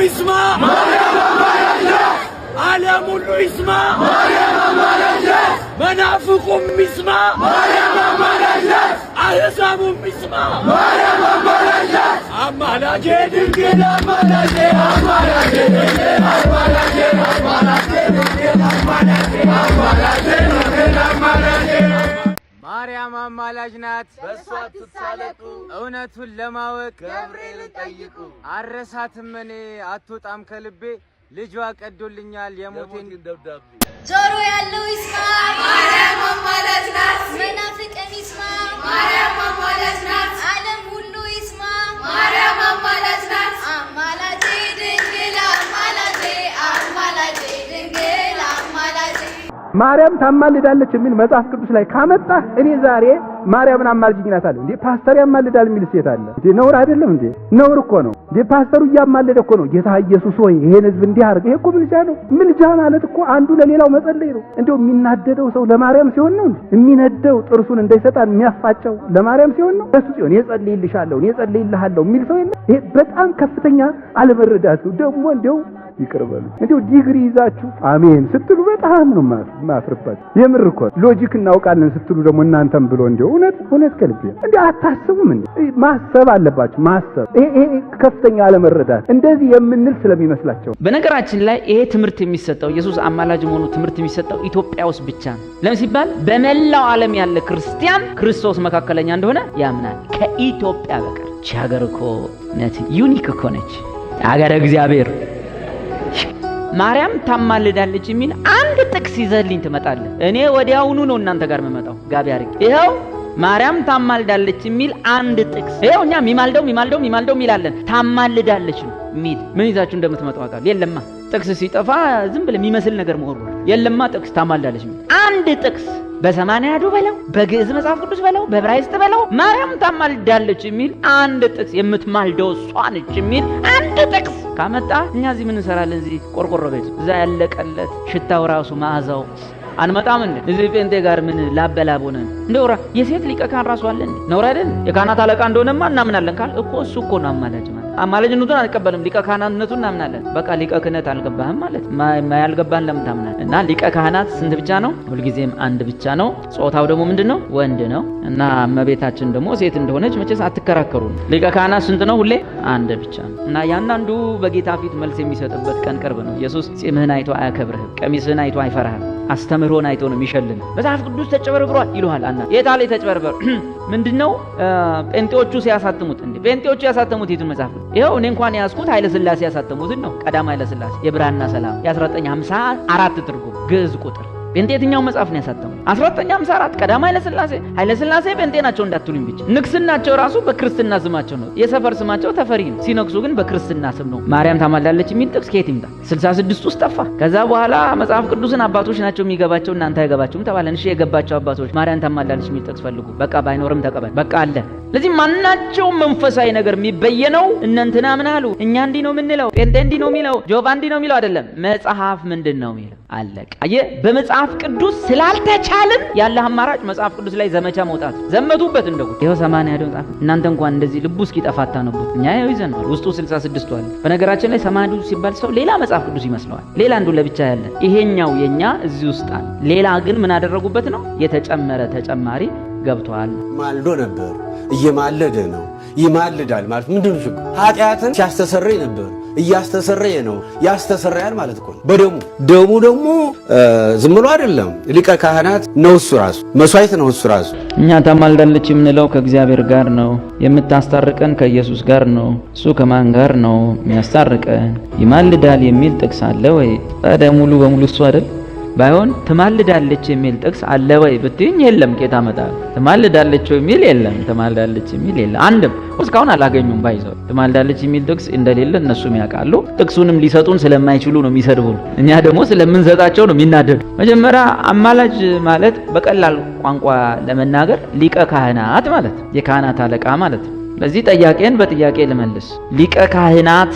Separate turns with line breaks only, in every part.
ይስማ፣ ዓለም ሁሉ ይስማ፣ መናፍቁም ይስማ፣ አሕዛቡም ይስማ። አማላጄ ድንግል አማላጄ አማላጄ ድንግል አማላጄ አማላጄ ድንግል አማላጄ አማላጄ ድንግል አማላጄ።
ማርያም አማላጅ ናት፣
በእሷ አትሳለቁ፣
እውነቱን ለማወቅ
ገብርኤልን ጠይቁ።
አረሳትም እኔ አትወጣም ከልቤ፣ ልጇ ቀዶልኛል የሞቴን
የሞቴን ደብዳቤ።
ጆሮ ያለው ይስማ፣
ማርያም አማላጅ ናት።
መናፍቅም ይስማ፣
ማርያም አማላጅ ናት።
ዓለም ሁሉ ይስማ።
ማርያም አማላጅ ናት።
አማላጄ ድንግል አማላጄ አማላጄ ድንግል አማላጄ።
ማርያም ታማልዳለች የሚል መጽሐፍ ቅዱስ ላይ ካመጣህ እኔ ዛሬ ማርያምን አማልጅኝ እላታለሁ። እንዴ፣ ፓስተር ያማልዳል የሚል ሴት አለ እንዴ? ነውር አይደለም እንዴ? ነውር እኮ ነው እንዴ? ፓስተሩ እያማለደ እኮ ነው። ጌታ ኢየሱስ ሆይ፣ ይሄን ህዝብ እንዲህ አድርግ። ይሄ እኮ ምልጃ ነው። ምልጃ ማለት እኮ አንዱ ለሌላው መጸለይ ነው። እንደው የሚናደደው ሰው ለማርያም ሲሆን ነው እንዴ? የሚነደው፣ ጥርሱን እንደሰይጣን የሚያፋጨው ለማርያም ሲሆን ነው። እሱ ሲሆን እኔ እጸልይልሻለሁ፣ እኔ እጸልይልሃለሁ የሚል ሰው የለም። ይሄ በጣም ከፍተኛ አለመረዳት ነው። ደግሞ እንደው ይቅር በሉ፣ እንዲሁ ዲግሪ ይዛችሁ አሜን ስትሉ በጣም ነው ማፍርባችሁ። የምር እኮ logic እናውቃለን ስትሉ ደግሞ እናንተም ብሎ እንዲሁ እውነት እውነት ከልቤ እንዲህ አታስቡም እንዴ? ማሰብ አለባችሁ። ማሰብ ይሄ ከፍተኛ አለመረዳት እንደዚህ የምንል ስለሚመስላቸው።
በነገራችን ላይ ይሄ ትምህርት የሚሰጠው፣ ኢየሱስ አማላጅ መሆኑ ትምህርት የሚሰጠው ኢትዮጵያ ውስጥ ብቻ ነው። ለምን ሲባል በመላው ዓለም ያለ ክርስቲያን ክርስቶስ መካከለኛ እንደሆነ ያምናል ከኢትዮጵያ በቀር። ይቺ ሀገር እኮ ነት unique እኮ ነች። ሀገረ እግዚአብሔር። ማርያም ታማልዳለች የሚል አንድ ጥቅስ ይዘህልኝ ትመጣለህ። እኔ ወዲያውኑ ነው እናንተ ጋር የምመጣው ጋቢ አድርጌ። ይኸው ማርያም ታማልዳለች የሚል አንድ ጥቅስ። ይኸው እኛ የሚማልደው የሚማልደው የሚማልደው የሚላለን ታማልዳለች ነው የሚል ምን ይዛችሁ እንደምትመጡ አውቃለሁ። የለማ፣ ጥቅስ ሲጠፋ ዝም ብለህ የሚመስል ነገር መወርወር። የለማ ጥቅስ ታማልዳለች የሚል አንድ ጥቅስ፣ በሰማንያ አሐዱ በለው፣ በግዕዝ መጽሐፍ ቅዱስ በለው፣ በዕብራይስጥ በለው፣ ማርያም ታማልዳለች የሚል አንድ ጥቅስ፣ የምትማልደው እሷ ነች የሚል አንድ ጥቅስ ካመጣ እኛ እዚህ ምን እንሰራለን? እዚህ ቆርቆሮ ቤት እዛ ያለቀለት ሽታው ራሱ መዓዛው አንመጣም እንዴ? እዚህ ጴንጤ ጋር ምን ላበላብ ሆነን እንደው የሴት ሊቀ ካህን ራሱ አለ እንዴ? ነውር አይደል? የካህናት አለቃ እንደሆነማ እናምናለን ካል እኮ እሱ እኮ ነው አማላጅ ማለት። አማላጅነቱን አንቀበልም፣ ሊቀ ካህናትነቱን እናምናለን። በቃ ሊቀ ክህነት አልገባህም ማለት ያልገባህን ለምን ታምናለህ? እና ሊቀ ካህናት ስንት ብቻ ነው? ሁልጊዜም አንድ ብቻ ነው። ጾታው ደግሞ ምንድን ነው? ወንድ ነው። እና እመቤታችን ደግሞ ሴት እንደሆነች መቼስ አትከራከሩ። ሊቀ ካህናት ስንት ነው? ሁሌ አንድ ብቻ ነው። እና ያንዳንዱ በጌታ ፊት መልስ የሚሰጥበት ቀን ቅርብ ነው። ኢየሱስ ጺምህን አይቶ አያከብርህም፣ ቀሚስህን አይቶ አይፈራህም። አስተምህሮን አይቶ ነው የሚሸልም። መጽሐፍ ቅዱስ ተጨበርብሯል ይሉሃል። አና የት አለ የተጨበርበር? ምንድነው ጴንጤዎቹ ሲያሳትሙት እንዴ? ጴንጤዎቹ ያሳተሙት የቱን መጽሐፍ ነው? ይኸው እኔ እንኳን የያዝኩት ኃይለ ሥላሴ ያሳተሙትን ነው። ቀዳማዊ ኃይለ ሥላሴ የብርሃንና ሰላም የ1954 ትርጉም ግዕዝ ቁጥር። ጴንጤ የትኛው መጽሐፍ ነው ያሳተሙት? 1954 ቀዳማዊ ኃይለ ሥላሴ። ኃይለ ሥላሴ ጴንጤ ናቸው እንዳትሉኝ ብቻ። ንግስናቸው ራሱ በክርስትና ስማቸው ነው። የሰፈር ስማቸው ተፈሪ ነው። ሲነግሱ ግን በክርስትና ስም ነው። ማርያም ታማልዳለች የሚል ጥቅስ ከየት ይምጣ? 66 ውስጥ ጠፋ። ከዛ በኋላ መጽሐፍ ቅዱስን አባቶች ናቸው የሚገባቸው፣ እናንተ አይገባችሁም ተባለን። እሺ፣ የገባቸው አባቶች ማርያም ታማልዳለች የሚል ጥቅስ ፈልጉ። በቃ ባይኖርም ተቀበል። በቃ አለ። ለዚህ ማናቸውም መንፈሳዊ ነገር የሚበየነው እነ እንትና ምን አሉ፣ እኛ እንዲህ ነው የምንለው፣ ጴንጤ እንዲህ ነው የሚለው፣ ጆቫ እንዲህ ነው የሚለው አይደለም። መጽሐፍ ምንድን ነው የሚለው? አለቀ። አየህ፣ በመጽሐፍ ቅዱስ ስላልተቻልን ያለ አማራጭ መጽሐፍ ቅዱስ ላይ ዘመቻ መውጣት። ዘመቱበት እንደ ጉድ። ይኸው 80 አሐዱ መጽሐፍ እናንተ እንኳን እንደዚህ ልቡ እስኪጠፋ አታነቡት። እኛ ይኸው ይዘነዋል። ውስጡ 66ቱ አለ። በነገራችን ላይ 80 አሐዱ ሲባል ሰው ሌላ መጽሐፍ ቅዱስ ይመስለዋል። ሌላ አንዱ ለብቻ ያለ፣ ይሄኛው የኛ እዚህ ውስጥ አለ። ሌላ ግን ምን አደረጉበት ነው የተጨመረ፣ ተጨማሪ ገብቷል።
ማልዶ ነበር፣ እየማለደ ነው። ይማልዳል ማለት ምንድን ነው ችግሩ? ኃጢአትን ሲያስተሰርይ ነበር፣ እያስተሰረየ ነው። ያስተሰርያል ማለት እኮ ነው። በደሙ፣ ደሙ ደግሞ ዝም ብሎ አይደለም። ሊቀ ካህናት ነው እሱ ራሱ፣ መስዋዕት ነው እሱ ራሱ።
እኛ ታማልዳለች የምንለው ከእግዚአብሔር ጋር ነው። የምታስታርቀን ከኢየሱስ ጋር ነው። እሱ ከማን ጋር ነው የሚያስታርቀን? ይማልዳል የሚል ጥቅስ አለ ወይ? ታዲያ ሙሉ በሙሉ እሱ አይደል? ባይሆን ትማልዳለች የሚል ጥቅስ አለ ወይ ብትይኝ የለም። ቄታ አመጣለሁ። ትማልዳለች የሚል የለም። ትማልዳለች የሚል የለም። አንድም እስካሁን አላገኙም። ባይዘው ትማልዳለች የሚል ጥቅስ እንደሌለ እነሱም ያውቃሉ። ጥቅሱንም ሊሰጡን ስለማይችሉ ነው የሚሰድቡን። እኛ ደግሞ ስለምንሰጣቸው ነው የሚናደዱ። መጀመሪያ አማላጅ ማለት በቀላል ቋንቋ ለመናገር ሊቀ ካህናት ማለት፣ የካህናት አለቃ ማለት ነው። ለዚህ ጥያቄን በጥያቄ ልመልስ። ሊቀ ካህናት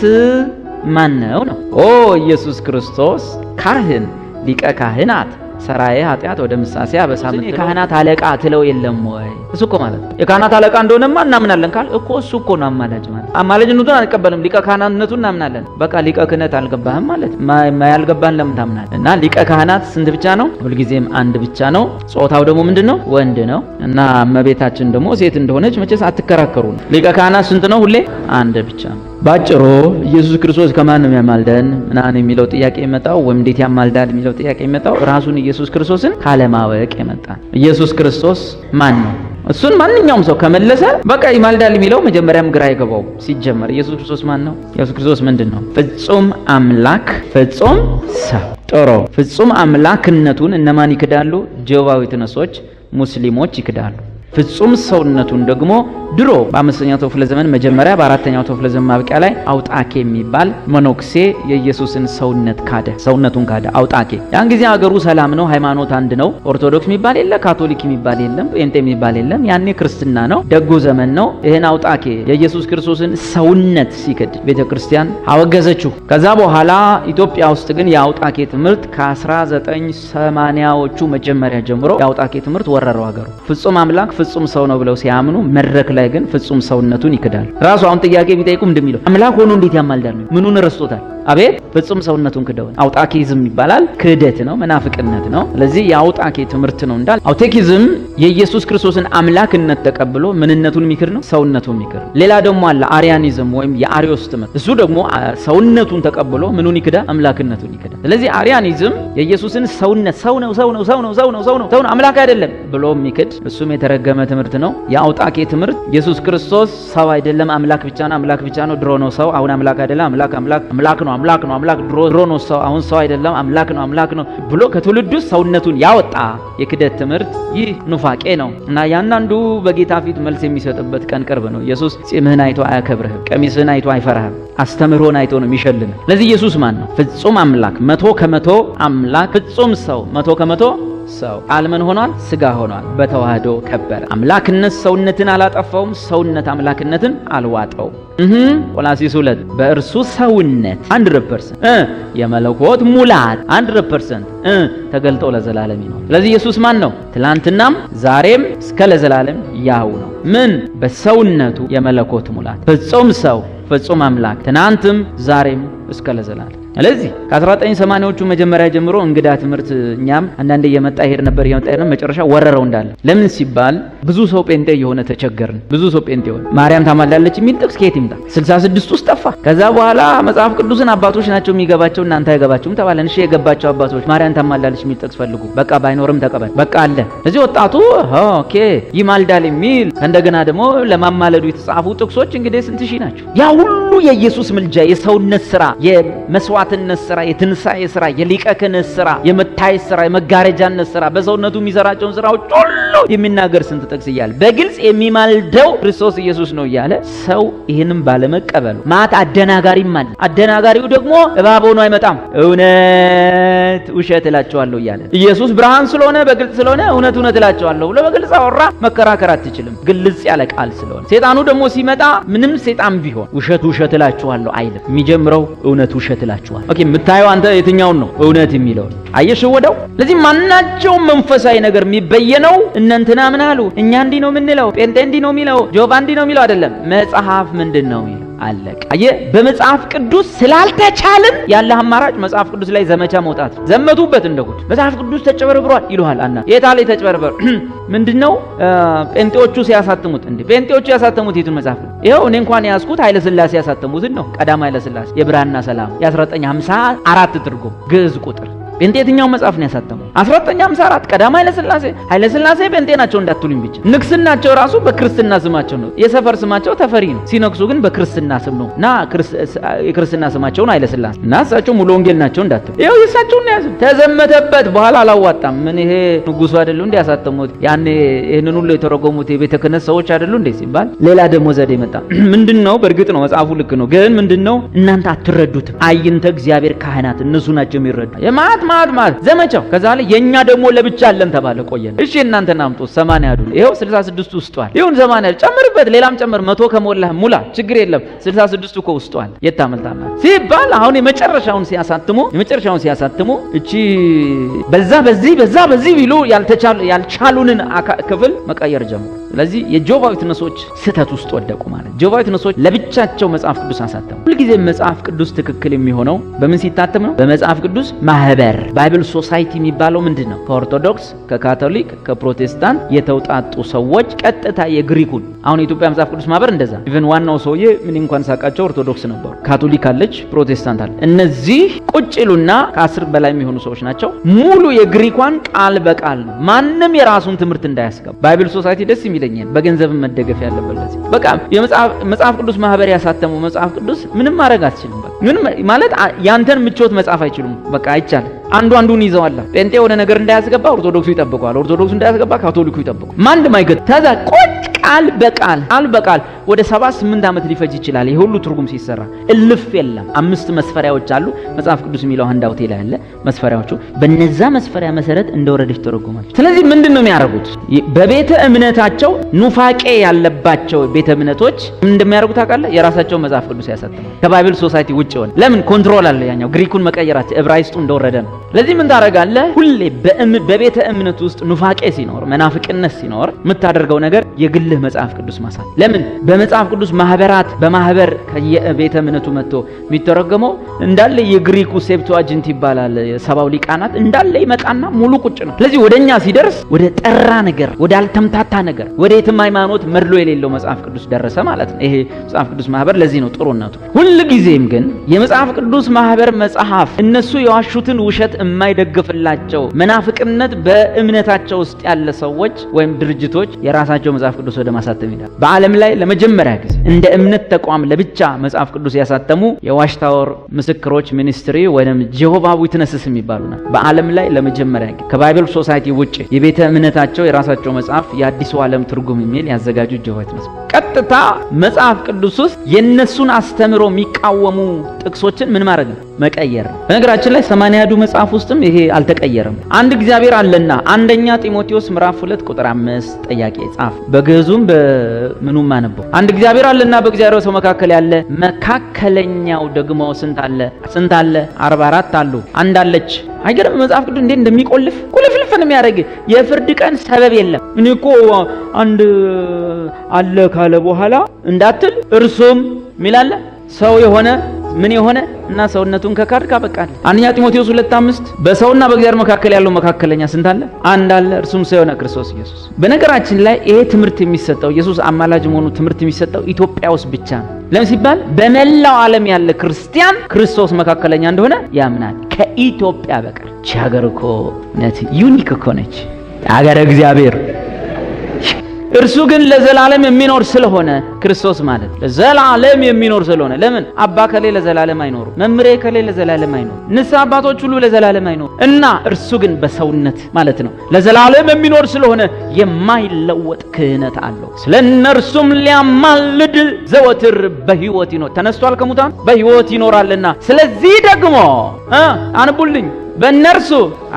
ማን ነው ነው? ኦ፣ ኢየሱስ ክርስቶስ ካህን፣ ሊቀ ካህናት፣ ሰራዬ ኃጢአት ወደ ምሳሴ አበሳ። የካህናት አለቃ ትለው የለም ወይ? እሱ እኮ ማለት ነው። የካህናት አለቃ እንደሆነማ እናምናለን ካል እኮ እሱ እኮ ነው አማላጅ ማለት። አማላጅነቱን አንቀበልም፣ ሊቀ ካህናትነቱን እናምናለን። በቃ ሊቀ ክህነት አልገባህም ማለት ያልገባህን ለምን ታምናለህ? እና ሊቀ ካህናት ስንት ብቻ ነው? ሁልጊዜም አንድ ብቻ ነው። ጾታው ደግሞ ምንድን ነው? ወንድ ነው። እና እመቤታችን ደግሞ ሴት እንደሆነች መቼስ አትከራከሩ ነው። ሊቀ ካህናት ስንት ነው? ሁሌ አንድ ብቻ ነው። ባጭሩ ኢየሱስ ክርስቶስ ከማን ነው የሚያማልደን ምናምን የሚለው ጥያቄ የመጣው ወይም እንዴት ያማልዳል የሚለው ጥያቄ የመጣው ራሱን ኢየሱስ ክርስቶስን ካለማወቅ የመጣ። ኢየሱስ ክርስቶስ ማን ነው? እሱን ማንኛውም ሰው ከመለሰ በቃ ይማልዳል የሚለው መጀመሪያም ግራ አይገባው። ሲጀመር ኢየሱስ ክርስቶስ ማን ነው? ኢየሱስ ክርስቶስ ምንድን ነው? ፍጹም አምላክ ፍጹም ሰው። ጥሩ። ፍጹም አምላክነቱን እነማን ይክዳሉ? Jehovah Witness ኦች፣ ሙስሊሞች ይክዳሉ። ፍጹም ሰውነቱን ደግሞ ድሮ በአምስተኛው ክፍለ ዘመን መጀመሪያ በአራተኛው ክፍለ ዘመን ማብቂያ ላይ አውጣኬ የሚባል መነኩሴ የኢየሱስን ሰውነት ካደ። ሰውነቱን ካደ አውጣኬ። ያን ጊዜ ሀገሩ ሰላም ነው፣ ሃይማኖት አንድ ነው። ኦርቶዶክስ የሚባል የለ፣ ካቶሊክ የሚባል የለም፣ ጴንጤ የሚባል የለም። ያኔ ክርስትና ነው፣ ደጉ ዘመን ነው። ይህን አውጣኬ የኢየሱስ ክርስቶስን ሰውነት ሲክድ ቤተ ክርስቲያን አወገዘችው። ከዛ በኋላ ኢትዮጵያ ውስጥ ግን የአውጣኬ ትምህርት ከ1980ዎቹ መጀመሪያ ጀምሮ የአውጣኬ ትምህርት ወረረው ሀገሩ። ፍጹም አምላክ ፍጹም ሰው ነው ብለው ሲያምኑ መድረክ ላይ ግን ፍጹም ሰውነቱን ይክዳል። ራሱ አሁን ጥያቄ ቢጠይቁ እንደሚለው አምላክ ሆኖ እንዴት ያማልዳል? ምኑን ረስቶታል? አቤት ፍጹም ሰውነቱን ክደው። አውጣኪዝም ይባላል። ክህደት ነው፣ መናፍቅነት ነው። ስለዚህ የአውጣኬ ትምህርት ነው እንዳል አውቴኪዝም የኢየሱስ ክርስቶስን አምላክነት ተቀብሎ ምንነቱን የሚክድ ነው፣ ሰውነቱን የሚክድ ነው። ሌላ ደግሞ አለ አሪያኒዝም ወይም የአሪዮስ ትምህርት። እሱ ደግሞ ሰውነቱን ተቀብሎ ምኑን ይክዳል? አምላክነቱን ይክዳል። ስለዚህ አሪያኒዝም የኢየሱስን ሰውነት ሰው ነው ሰው ነው ሰው ነው ሰው ነው ሰው ነው ሰው ነው አምላክ አይደለም ብሎ የሚክድ እሱም የተረገመ ትምህርት ነው። የአውጣኬ ትምህርት ኢየሱስ ክርስቶስ ሰው አይደለም አምላክ ብቻ ነው፣ አምላክ ብቻ ነው፣ ድሮ ነው ሰው፣ አሁን አምላክ አይደለም፣ አምላክ አምላክ አምላክ ነው አምላክ ነው አምላክ ድሮ ነው ሰው፣ አሁን ሰው አይደለም፣ አምላክ ነው አምላክ ነው ብሎ ከትውልዱ ሰውነቱን ያወጣ የክደት ትምህርት ይህ ኑፋቄ ነው። እና ያንዳንዱ በጌታ ፊት መልስ የሚሰጥበት ቀን ቅርብ ነው። ኢየሱስ ጺምህን አይቶ አያከብርህም፣ ቀሚስህን አይቶ አይፈራህም፣ አስተምህሮን አይቶ ነው የሚሸልምህ። ስለዚህ ኢየሱስ ማን ነው? ፍጹም አምላክ 100% አምላክ፣ ፍጹም ሰው 100% ሰው። ቃል ምን ሆኗል? ስጋ ሆኗል። በተዋህዶ ከበረ። አምላክነት ሰውነትን አላጠፋውም፣ ሰውነት አምላክነትን አልዋጠውም። ቆላሲስ 2 በእርሱ ሰውነት 100% የመለኮት ሙላት 100% ተገልጦ ለዘላለም ይኖር። ስለዚህ ኢየሱስ ማን ነው? ትላንትናም ዛሬም እስከ ለዘላለም ያው ነው። ምን በሰውነቱ የመለኮት ሙላት፣ ፍጹም ሰው ፍጹም አምላክ፣ ትናንትም ዛሬም እስከ ለዘላለም። ስለዚህ ከ1980ዎቹ መጀመሪያ ጀምሮ እንግዳ ትምህርት እኛም አንዳንዴ እየመጣ ይሄድ ነበር እየመጣ ይሄድ ነበር፣ መጨረሻ ወረረው እንዳለ። ለምን ሲባል ብዙ ሰው ጴንጤ የሆነ ተቸገርን። ብዙ ሰው ጴንጤ የሆነ ማርያም ታማልዳለች የሚል ጥቅስ ከየት ይምጣ? 66 ውስጥ ጠፋ። ከዛ በኋላ መጽሐፍ ቅዱስን አባቶች ናቸው የሚገባቸው እናንተ አይገባችሁም ተባለን። እሺ የገባቸው አባቶች ማርያም ታማልዳለች የሚል ጥቅስ ፈልጉ። በቃ ባይኖርም ተቀበል፣ በቃ አለ። እዚህ ወጣቱ okay ይማልዳል የሚል እንደገና ደግሞ ለማማለዱ የተጻፉ ጥቅሶች እንግዲህ ስንት ሺህ ናቸው? ያ ሁሉ የኢየሱስ ምልጃ፣ የሰውነት ስራ፣ የመስዋዕትነት ስራ፣ የትንሣኤ ስራ፣ የሊቀ ክህነት ስራ፣ የመታየት ስራ፣ የመጋረጃነት ስራ፣ በሰውነቱ የሚሰራቸውን ስራዎች ሁሉ የሚናገር ስንት ጥቅስ እያለ በግልጽ የሚማልደው ክርስቶስ ኢየሱስ ነው እያለ ሰው ይህንም ባለመቀበሉ ማት አደናጋሪም አለ። አደናጋሪው ደግሞ እባብ ሆኖ አይመጣም፣ እውነት ውሸት እላቸዋለሁ እያለ ኢየሱስ ብርሃን ስለሆነ በግልጽ ስለሆነ እውነት እውነት እላቸዋለሁ ብሎ በግልጽ አወራ። መከራከር አትችልም፣ ግልጽ ያለ ቃል ስለሆነ። ሴጣኑ ደግሞ ሲመጣ ምንም ሴጣን ቢሆን ውሸት ውሸት እላችኋለሁ አይልም። የሚጀምረው እውነት ውሸት እላችኋለሁ። okay የምታየው አንተ የትኛውን ነው? እውነት የሚለውን አየሽ ወደው። ለዚህ ማናቸውም መንፈሳዊ ነገር የሚበየነው እነ እንትና ምን አሉ፣ እኛ እንዲህ ነው የምንለው፣ ጴንጤ እንዲህ ነው የሚለው፣ ጆቫ እንዲህ ነው የሚለው አይደለም። መጽሐፍ ምንድን ነው የሚለው አለቀ። አየህ በመጽሐፍ ቅዱስ ስላልተቻልን ያለ አማራጭ መጽሐፍ ቅዱስ ላይ ዘመቻ መውጣት። ዘመቱበት እንደ ጉድ። መጽሐፍ ቅዱስ ተጨበርብሯል ይሉሃል። አና የት አለ የተጨበረበረ? ምንድነው ጴንጤዎቹ ሲያሳትሙት እንዴ ጴንጤዎቹ ያሳተሙት የቱን መጽሐፍ ነው? ይኸው እኔ እንኳን ያዝኩት ኃይለ ሥላሴ ያሳተሙትን ነው። ቀዳማዊ ኃይለ ሥላሴ የብርሃንና ሰላም የ1954 ትርጉም ግዕዝ ቁጥር። ጴንጤ የትኛው መጽሐፍ ነው ያሳተመው? 1954 ቀዳማዊ ኃይለ ሥላሴ። ኃይለ ሥላሴ ጴንጤ ናቸው እንዳትሉኝ ብቻ። ንግስናቸው ራሱ በክርስትና ስማቸው ነው። የሰፈር ስማቸው ተፈሪ ነው። ሲነግሱ ግን በክርስትና ስም ነው እና የክርስትና ስማቸውን ኃይለ ሥላሴ እና እሳቸው ሙሉ ወንጌል ናቸው እንዳትሉ። ይኸው የእሳቸውን ነው ያዘው። ተዘመተበት። በኋላ አላዋጣም። ምን ይሄ ንጉሱ አይደሉ እንዴ ያሳተሙት? ያኔ ይሄንን ሁሉ የተረጎሙት የቤተ ክህነት ሰዎች አይደሉ እንዴ ሲባል ሌላ ደግሞ ዘዴ መጣ። ምንድነው? በእርግጥ ነው መጽሐፉ ልክ ነው፣ ግን ምንድነው እናንተ አትረዱትም። አይንተ እግዚአብሔር ካህናት እነሱ ናቸው የሚረዱ። የማት ማት ማት ዘመቻው። ከዛ ላይ የኛ ደግሞ ለብቻ አለን ተባለ። ቆየን። እሺ እናንተን አምጡ 80 አዱ ይኸው 66ቱ ውስጧል። ይሁን 80 ጨምርበት፣ ሌላም ጨምር፣ 100 ከሞላህ ሙላ፣ ችግር የለም 66ቱ እኮ ውስጧል። የት ታመልጣለህ ሲባል አሁን የመጨረሻውን ሲያሳትሙ እቺ በዛ በዚህ በዛ በዚህ ቢሉ ያልቻሉንን ክፍል መቀየር ጀመሩ። ስለዚህ የ Jehovah Witness ኦች ስህተት ውስጥ ወደቁ ማለት። Jehovah Witness ኦች ለብቻቸው መጽሐፍ ቅዱስ አሳተሙ። ሁልጊዜ መጽሐፍ ቅዱስ ትክክል የሚሆነው በምን ሲታተም ነው? በመጽሐፍ ቅዱስ ማህበር። Bible Society የሚባለው ምንድን ነው? ከኦርቶዶክስ፣ ከካቶሊክ፣ ከፕሮቴስታንት የተውጣጡ ሰዎች ቀጥታ የግሪኩን፣ አሁን የኢትዮጵያ መጽሐፍ ቅዱስ ማህበር እንደዛ፣ even ዋናው ሰውዬ ምን እንኳን ሳቃቸው ኦርቶዶክስ ነበሩ። ካቶሊክ አለች፣ ፕሮቴስታንት አለ። እነዚህ ቁጭ ይሉና ከ10 በላይ የሚሆኑ ሰዎች ናቸው። ሙሉ የግሪኳን ቃል በቃል ነው። ማንም የራሱን ትምህርት እንዳያስገባ። Bible Society ደስ የሚለኝ በገንዘብ መደገፍ ያለበት ለዚህ። በቃ የመጽሐፍ ቅዱስ ማህበር ያሳተመው መጽሐፍ ቅዱስ ምንም ማድረግ አትችልም። በቃ ምንም ማለት ያንተን ምቾት መጻፍ አይችሉም። በቃ አይቻልም። አንዱ አንዱን ይዘዋል። ጴንጤ የሆነ ነገር እንዳያስገባ ኦርቶዶክሱ ይጠብቀዋል። ኦርቶዶክሱ እንዳያስገባ ካቶሊኩ ይጠብቀዋል። ማንም አይገጥ ተዛ ቁጭ ቃል በቃል ቃል በቃል ወደ 78 ዓመት ሊፈጅ ይችላል። ይሄ ሁሉ ትርጉም ሲሰራ እልፍ የለም። አምስት መስፈሪያዎች አሉ። መጽሐፍ ቅዱስ የሚለው handout ኤ ላይ አለ መስፈሪያዎቹ። በነዛ መስፈሪያ መሰረት እንደወረደች ተረጎማለች። ስለዚህ ምንድን ነው የሚያደርጉት? በቤተ እምነታቸው ኑፋቄ ያለባቸው ቤተ እምነቶች ምን እንደሚያደርጉ ታውቃለህ? የራሳቸውን መጽሐፍ ቅዱስ ያሳትማል። ከ Bible Society ውጭ ሆነ። ለምን? Control አለ። ያኛው ግሪኩን መቀየራቸው ዕብራይስጡ እንደወረደ ነው። ለዚህ ምን ታደርጋለህ? ሁሌ በቤተ እምነት ውስጥ ኑፋቄ ሲኖር፣ መናፍቅነት ሲኖር የምታደርገው ነገር የግልህ መጽሐፍ ቅዱስ ማሳተም። ለምን? በመጽሐፍ ቅዱስ ማህበራት በማህበር ከየቤተ እምነቱ መጥቶ የሚተረጎመው እንዳለ የግሪኩ Septuagint ይባላል። ሰባው ሊቃናት እንዳለ ይመጣና ሙሉ ቁጭ ነው። ስለዚህ ወደኛ ሲደርስ ወደ ጠራ ነገር፣ ወደ አልተምታታ ነገር፣ ወደ የትም ሃይማኖት መድሎ የሌለው መጽሐፍ ቅዱስ ደረሰ ማለት ነው። ይሄ መጽሐፍ ቅዱስ ማህበር ለዚህ ነው ጥሩነቱ። ሁል ጊዜም ግን የመጽሐፍ ቅዱስ ማህበር መጽሐፍ እነሱ የዋሹትን ውሸት የማይደግፍላቸው መናፍቅነት በእምነታቸው ውስጥ ያለ ሰዎች ወይም ድርጅቶች የራሳቸው መጽሐፍ ቅዱስ ወደ ማሳተም ይሄዳል። በዓለም ላይ ለመጀመሪያ ጊዜ እንደ እምነት ተቋም ለብቻ መጽሐፍ ቅዱስ ያሳተሙ የ Watchtower ምስክሮች Ministry ወይም Jehovah Witnesses የሚባሉ ናቸው። በዓለም ላይ ለመጀመሪያ ጊዜ ከ Bible Society ውጭ የቤተ እምነታቸው የራሳቸው መጽሐፍ የአዲሱ ዓለም ትርጉም የሚል ያዘጋጁ Jehovah Witness ቀጥታ መጽሐፍ ቅዱስ ውስጥ የነሱን አስተምሮ የሚቃወሙ ጥቅሶችን ምን ማድረግ ነው? መቀየር ነው። በነገራችን ላይ 80 አሐዱ መጽሐፍ ውስጥም ይሄ አልተቀየረም። አንድ እግዚአብሔር አለና አንደኛ ጢሞቴዎስ ምዕራፍ 2 ቁጥር 5 ጥያቄ ጻፍ። በግዕዙም በምኑም አነበው። አንድ እግዚአብሔር አለና በእግዚአብሔር ሰው መካከል ያለ መካከለኛው ደግሞ ስንት አለ? ስንት አለ? 44 አሉ። አንድ አለች። አይገርም? መጽሐፍ ቅዱስ እንዴት እንደሚቆልፍ ቁልፍልፍ ነው የሚያደርግ። የፍርድ ቀን ሰበብ የለም። እኔ እኮ አንድ አለ ካለ በኋላ እንዳትል እርሱም ሚላለ ሰው የሆነ ምን የሆነ እና ሰውነቱን ከካድክ አበቃል። አንደኛ ጢሞቴዎስ 2:5 በሰውና በእግዚአብሔር መካከል ያለው መካከለኛ ስንት አለ? አንድ አለ፣ እርሱም ሰው የሆነ ክርስቶስ ኢየሱስ። በነገራችን ላይ ይሄ ትምህርት የሚሰጠው፣ ኢየሱስ አማላጅ መሆኑ ትምህርት የሚሰጠው ኢትዮጵያ ውስጥ ብቻ ነው። ለምን ሲባል በመላው ዓለም ያለ ክርስቲያን ክርስቶስ መካከለኛ እንደሆነ ያምናል ከኢትዮጵያ በቀር። እቺ ሀገር እኮ እውነት unique እኮ ነች። ሀገረ እግዚአብሔር። እርሱ ግን ለዘላለም የሚኖር ስለሆነ፣ ክርስቶስ ማለት ለዘላለም የሚኖር ስለሆነ፣ ለምን አባ ከሌ ለዘላለም አይኖሩ፣ መምሬ ከሌ ለዘላለም አይኖሩ፣ ንስሐ አባቶች ሁሉ ለዘላለም አይኖሩ እና እርሱ ግን በሰውነት ማለት ነው ለዘላለም የሚኖር ስለሆነ የማይለወጥ ክህነት አለው። ስለ እነርሱም ሊያማልድ ዘወትር በሕይወት ይኖር፣ ተነስቷል ከሙታን፣ በሕይወት ይኖራልና። ስለዚህ ደግሞ አንቡልኝ፣ በእነርሱ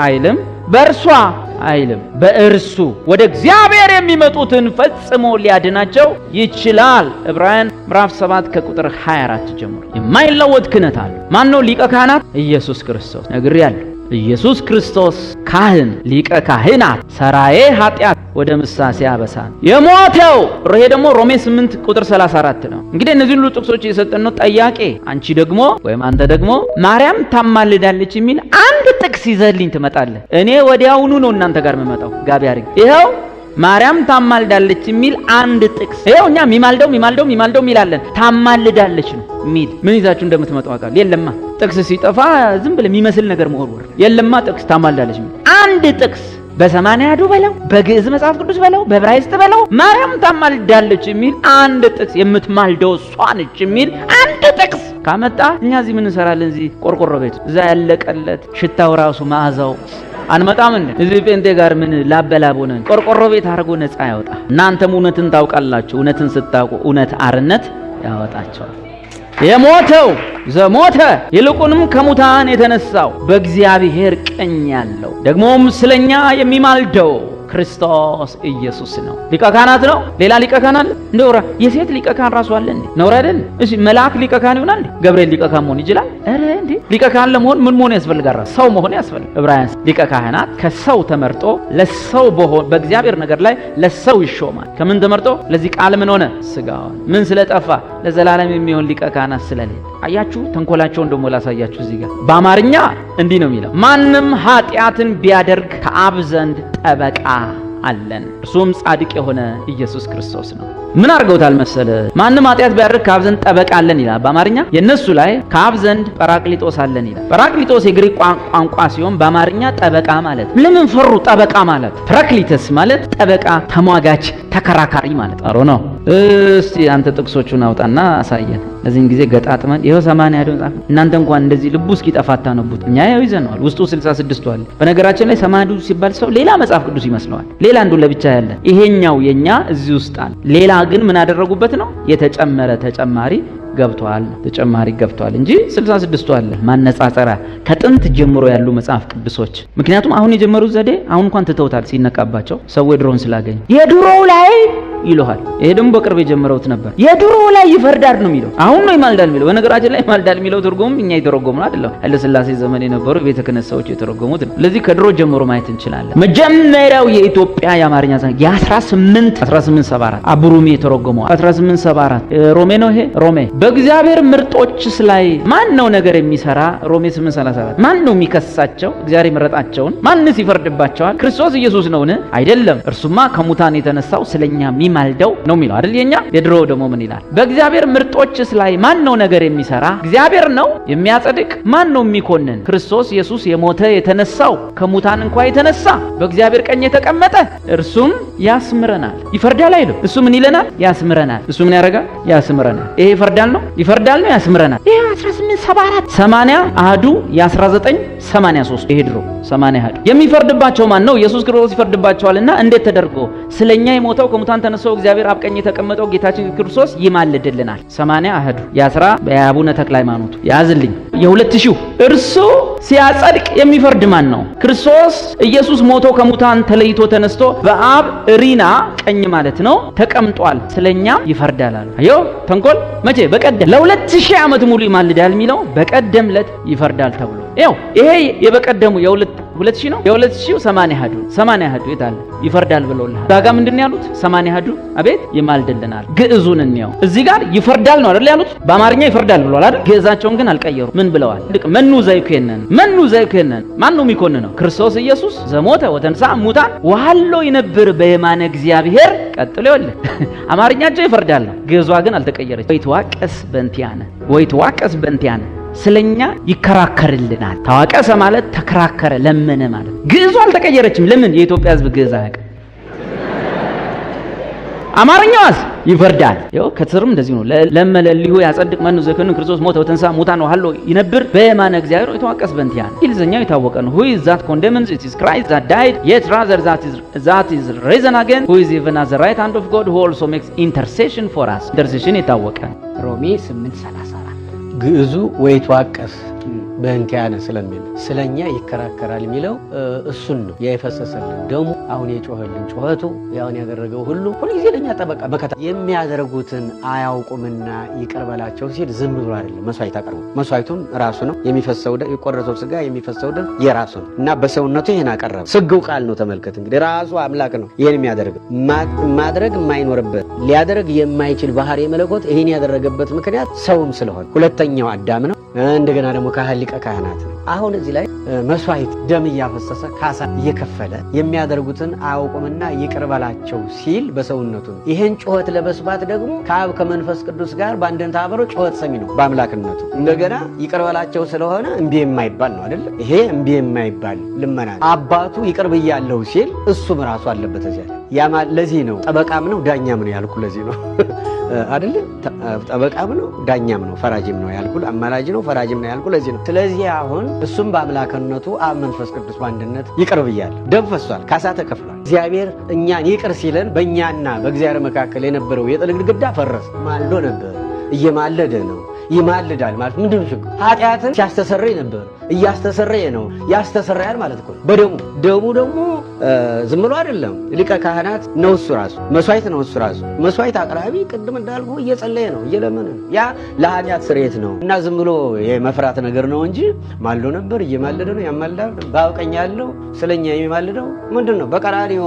አይልም፣ በእርሷ አይልም፣ በእርሱ ወደ እግዚአብሔር የሚመጡትን ፈጽሞ ሊያድናቸው ይችላል። ዕብራውያን ምዕራፍ 7 ከቁጥር 24 ጀምሮ የማይለወጥ ክህነት አለ። ማን ነው ሊቀ ካህናት? ኢየሱስ ክርስቶስ። ነግሬያለሁ። ኢየሱስ ክርስቶስ ካህን፣ ሊቀ ካህናት፣ ሰራዬ ኃጢአት ወደ ምሳሴ አበሳን የሞተው። ይሄ ደግሞ ሮሜ 8 ቁጥር 34 ነው። እንግዲህ እነዚህ ሁሉ ጥቅሶች እየሰጠን ነው። ጠያቄ አንቺ ደግሞ ወይም አንተ ደግሞ ማርያም ታማልዳለች የሚል አንድ ጥቅስ ይዘህልኝ ትመጣለህ። እኔ ወዲያውኑ ነው እናንተ ጋር የምመጣው ጋቢ አድርጌ። ይኸው ማርያም ታማልዳለች የሚል አንድ ጥቅስ፣ ይኸው እኛ የሚማልደው የሚማልደው የሚማልደው የሚላለን ታማልዳለች ነው የሚል ምን ይዛችሁ እንደምትመጡ አውቃለሁ። የለማ ጥቅስ ሲጠፋ ዝም ብለህ የሚመስል ነገር መወርወር። የለማ ጥቅስ ታማልዳለች የሚል አንድ ጥቅስ፣ በ80 አሐዱ በለው፣ በግዕዝ መጽሐፍ ቅዱስ በለው፣ በዕብራይስጥ በለው፣ ማርያም ታማልዳለች የሚል አንድ ጥቅስ፣ የምትማልደው እሷ ነች የሚል አንድ ጥቅስ ካመጣ እኛ እዚህ ምን እንሰራለን? እዚህ ቆርቆሮ ቤት እዛ ያለቀለት ሽታው ራሱ መዓዛው አንመጣም እንዴ? እዚህ ጴንጤ ጋር ምን ላበላብ ሆነን ቆርቆሮ ቤት አድርጎ ነፃ ያወጣ። እናንተም እውነትን ታውቃላችሁ። እውነትን ስታውቁ እውነት አርነት ያወጣቸዋል። የሞተው ዘሞተ ይልቁንም ከሙታን የተነሳው በእግዚአብሔር ቀኝ ያለው ደግሞም ስለኛ የሚማልደው ክርስቶስ ኢየሱስ ነው። ሊቀ ካህናት ነው። ሌላ ሊቀ ካህን አለ? እንደው የሴት ሊቀ ካህን ራሱ አለ እንዴ? ነውር አይደል? እሺ መልአክ ሊቀ ካህን ይሆናል እንዴ? ገብርኤል ሊቀ ካህን መሆን ይችላል? ኧረ እንዴ! ሊቀ ካህን ለመሆን ምን መሆን ያስፈልጋል? ራሱ ሰው መሆን ያስፈልጋል። ዕብራውያን ሊቀ ካህናት ከሰው ተመርጦ ለሰው በሆን በእግዚአብሔር ነገር ላይ ለሰው ይሾማል። ከምን ተመርጦ? ለዚህ ቃል ምን ሆነ? ስጋውን ምን ስለጠፋ ለዘላለም የሚሆን ሊቀ ካህናት ስለሌለ። አያችሁ፣ ተንኮላቸውን ደግሞ ላሳያችሁ እዚህ ጋር በአማርኛ እንዲህ ነው የሚለው፣ ማንም ኃጢአትን ቢያደርግ ከአብ ዘንድ ጠበቃ አለን፣ እርሱም ጻድቅ የሆነ ኢየሱስ ክርስቶስ ነው። ምን አድርገውታል መሰለ? ማንም ኃጢአት ቢያደርግ ከአብ ዘንድ ጠበቃ አለን ይላል በአማርኛ። የነሱ ላይ ከአብ ዘንድ ጰራቅሊጦስ አለን ይላል። ጰራቅሊጦስ የግሪክ ቋንቋ ሲሆን በአማርኛ ጠበቃ ማለት። ለምን ፈሩ? ጠበቃ ማለት ጰራቅሊተስ ማለት ጠበቃ፣ ተሟጋች፣ ተከራካሪ ማለት ጥሩ ነው። እስቲ አንተ ጥቅሶቹን አውጣና አሳየን። ለዚህን ጊዜ ገጣጥመን ይኸው 80 ያለው መጽሐፍ እናንተ እንኳን እንደዚህ ልቡ እስኪጠፋ አታነቡት። እኛ ያው ይዘነዋል። ውስጡ 66 አለ። በነገራችን ላይ 80 ሲባል ሰው ሌላ መጽሐፍ ቅዱስ ይመስለዋል። ሌላ አንዱ ለብቻ ያለ፣ ይሄኛው የኛ እዚህ ውስጥ አለ። ሌላ ግን ምን አደረጉበት ነው የተጨመረ ተጨማሪ ገብቷል። ተጨማሪ ገብቷል እንጂ 66ቱ አለ። ማነጻጸሪያ ከጥንት ጀምሮ ያሉ መጽሐፍ ቅዱሶች። ምክንያቱም አሁን የጀመሩት ዘዴ አሁን እንኳን ትተውታል ሲነቃባቸው ሰው የድሮውን ስላገኘ የድሮው ላይ ይለዋል። ይሄ ደግሞ በቅርብ የጀመረውት ነበር። የድሮው ላይ ይፈርዳል ነው የሚለው። አሁን ነው ይማልዳል የሚለው። በነገራችን ላይ ይማልዳል የሚለው ትርጉም እኛ የተረጎምነው አይደለም። ኃይለ ሥላሴ ዘመን የነበሩ የቤተ ክህነት ሰዎች የተረጎሙት ነው። ስለዚህ ከድሮ ጀምሮ ማየት እንችላለን። መጀመሪያው የኢትዮጵያ የአማርኛ ዘመን የ1874 አቡሩሚ የተረጎመው 1874 ሮሜ ነው። ይሄ ሮሜ በእግዚአብሔር ምርጦችስ ላይ ማን ነው ነገር የሚሰራ? ሮሜ 8:34 ማን ነው የሚከሳቸው? እግዚአብሔር የመረጣቸውን ማንስ ይፈርድባቸዋል? ክርስቶስ ኢየሱስ ነውን? አይደለም። እርሱማ ከሙታን የተነሳው ስለኛ የሚማልደው ነው የሚለው አይደል? የኛ የድሮ ደግሞ ምን ይላል? በእግዚአብሔር ምርጦችስ ላይ ማን ነው ነገር የሚሰራ? እግዚአብሔር ነው የሚያጸድቅ። ማን ነው የሚኮንን? ክርስቶስ ኢየሱስ የሞተ የተነሳው ከሙታን እንኳ የተነሳ በእግዚአብሔር ቀኝ የተቀመጠ እርሱም ያስምረናል። ይፈርዳል አይልም። እሱ ምን ይለናል? ያስምረናል። እሱ ምን ያደርጋል? ያስምረናል። ይሄ ይፈርዳል ነው ይፈርዳል ነው ያስምረናል። ይሄ 1874 80 አህዱ የ1983 ይሄ ድሮ 80 አህዱ የሚፈርድባቸው ማን ነው? ኢየሱስ ክርስቶስ ይፈርድባቸዋልና እንዴት ተደርጎ? ስለኛ የሞተው ከሙታን ተነስቶ እግዚአብሔር አብ ቀኝ የተቀመጠው ጌታችን ክርስቶስ ይማልድልናል። 80 አህዱ የአስራ የአቡነ ተክለ ሃይማኖቱ ያዝልኝ የ2000 እርሱ ሲያጸድቅ የሚፈርድ ማን ነው? ክርስቶስ ኢየሱስ ሞቶ ከሙታን ተለይቶ ተነስቶ በአብ ሪና ቀኝ ማለት ነው ተቀምጧል። ስለኛ ይፈርዳል አሉ። አዮ ተንኮል መቼ? በቀደም ለ2000 ዓመት ሙሉ ይማልዳል የሚለው በቀደም ዕለት ይፈርዳል ተብሎ ይኸው ይሄ የበቀደሙ የ2000 ነው የ2000 80 አህዱ 80 አህዱ የታለ ይፈርዳል ብለውልሃል። እዛ ጋር ምንድን ነው ያሉት? 80 አህዱ አቤት ይማልድልናል። ግዕዙን እንየው። እዚህ ጋር ይፈርዳል ነው አይደል ያሉት? በአማርኛ ይፈርዳል ብለዋል አይደል? ግዕዛቸውን ግን አልቀየሩ። ምን ብለዋል? መኑ ዘይኮነን መኑ ዘይኮነን ማን ነው የሚኮንነው? ክርስቶስ ኢየሱስ ዘሞተ ወተንሥአ እሙታን ወሀሎ ይነብር በየማነ እግዚአብሔር። ቀጥሎ ይኸውልህ አማርኛቸው ይፈርዳል ነው፣ ግዕዟ ግን አልተቀየረች። ወይትዋቀስ በእንቲአነ ወይትዋቀስ በእንቲአነ ስለኛ ይከራከርልናል። ታዋቀሰ ማለት ተከራከረ፣ ለመነ ማለት። ግዕዙ አልተቀየረችም። ለምን? የኢትዮጵያ ሕዝብ ግዕዝ አያውቅም። አማርኛዋስ ይፈርዳል። ይኸው ከስርም እንደዚህ ነው። ለመለሊሁ ያጸድቅ መኑ ዘይኮንን ክርስቶስ ሞተ ወተንሥአ እሙታን ወሀሎ ይነብር በየማነ እግዚአብሔር ወይትዋቀስ በእንቲአነ። እንግሊዝኛው የታወቀ ነው። Who is that condemns? It is Christ that died, yet rather that is risen again, who is even at the right hand of God, who also makes intercession for us። Intercession የታወቀ ነው።
ሮሜ 8:34
ግዕዙ ወይትዋቀስ በእንቲአነ ስለሚል ስለኛ ይከራከራል የሚለው እሱን ነው። የፈሰሰልን ደሙ አሁን የጮኸልን ጮኸቱ ያሁን ያደረገው ሁሉ ሁልጊዜ ለኛ ጠበቃ መከታ የሚያደርጉትን አያውቁምና ይቅር በላቸው ሲል ዝም ብሎ አይደለም። መስዋዕት አቀርቡ። መስዋዕቱም ራሱ ነው። የሚፈሰው ደም የቆረሰው ስጋ የሚፈሰው ደም የራሱ ነው እና በሰውነቱ ይሄን አቀረበ። ስግው ቃል ነው። ተመልከት እንግዲህ ራሱ አምላክ ነው ይሄን የሚያደርገው። ማድረግ የማይኖርበት ሊያደርግ የማይችል ባህሪ መለኮት ይሄን ያደረገበት ምክንያት ሰውም ስለሆነ ሁለተኛው አዳም ነው። እንደገና ደግሞ ካህን ሊቀ ካህናት ነው። አሁን እዚህ ላይ መስዋዕት ደም እያፈሰሰ ካሳ እየከፈለ የሚያደርጉትን አያውቁምና ይቅር በላቸው ሲል በሰውነቱ ነው። ይሄን ጩኸት ለመስማት ደግሞ ከአብ ከመንፈስ ቅዱስ ጋር በአንድነት አብሮ ጩኸት ሰሚ ነው በአምላክነቱ። እንደገና ይቅር በላቸው ስለሆነ እምቢ የማይባል ነው አይደል? ይሄ እምቢ የማይባል ልመና ነው። አባቱ ይቅር ብያለሁ ሲል እሱም ራሱ አለበት እዚያ ላይ። ለዚህ ነው ጠበቃም ነው ዳኛም ነው ያልኩ። ለዚህ ነው አይደለ? ጠበቃም ነው ዳኛም ነው ፈራጅም ነው ያልኩ። አማላጅ ነው ፈራጅም ነው ያልኩ ለዚህ ነው። ስለዚህ አሁን እሱም በአምላክነቱ አብ መንፈስ ቅዱስ በአንድነት ይቅር ብያለሁ። ደም ፈሷል፣ ካሳ ተከፍሏል። እግዚአብሔር እኛን ይቅር ሲለን በእኛና በእግዚአብሔር መካከል የነበረው የጥል ግድግዳ ፈረሰ። ማልዶ ነበር፣ እየማለደ ነው፣ ይማልዳል ማለት ምንድን ነው ችግሩ? ኃጢአትን ሲያስተሰርይ ነበር፣ እያስተሰረየ ነው፣ ያስተሰርያል ማለት እኮ ነው። በደሙ ደሙ ደግሞ ዝም ብሎ አይደለም። ሊቀ ካህናት ነው እሱ ራሱ፣ መስዋዕት ነው እሱ ራሱ። መስዋዕት አቅራቢ ቅድም እንዳልኩ እየጸለየ ነው፣ እየለመነ ነው። ያ ለኃጢአት ስርየት ነው እና ዝም ብሎ የመፍራት ነገር ነው እንጂ ማልዶ ነበር፣ እየማለደ ነው፣ ያማልዳል። በአብ ቀኝ ያለው ስለኛ የሚማልደው ምንድን ነው? በቀራንዮ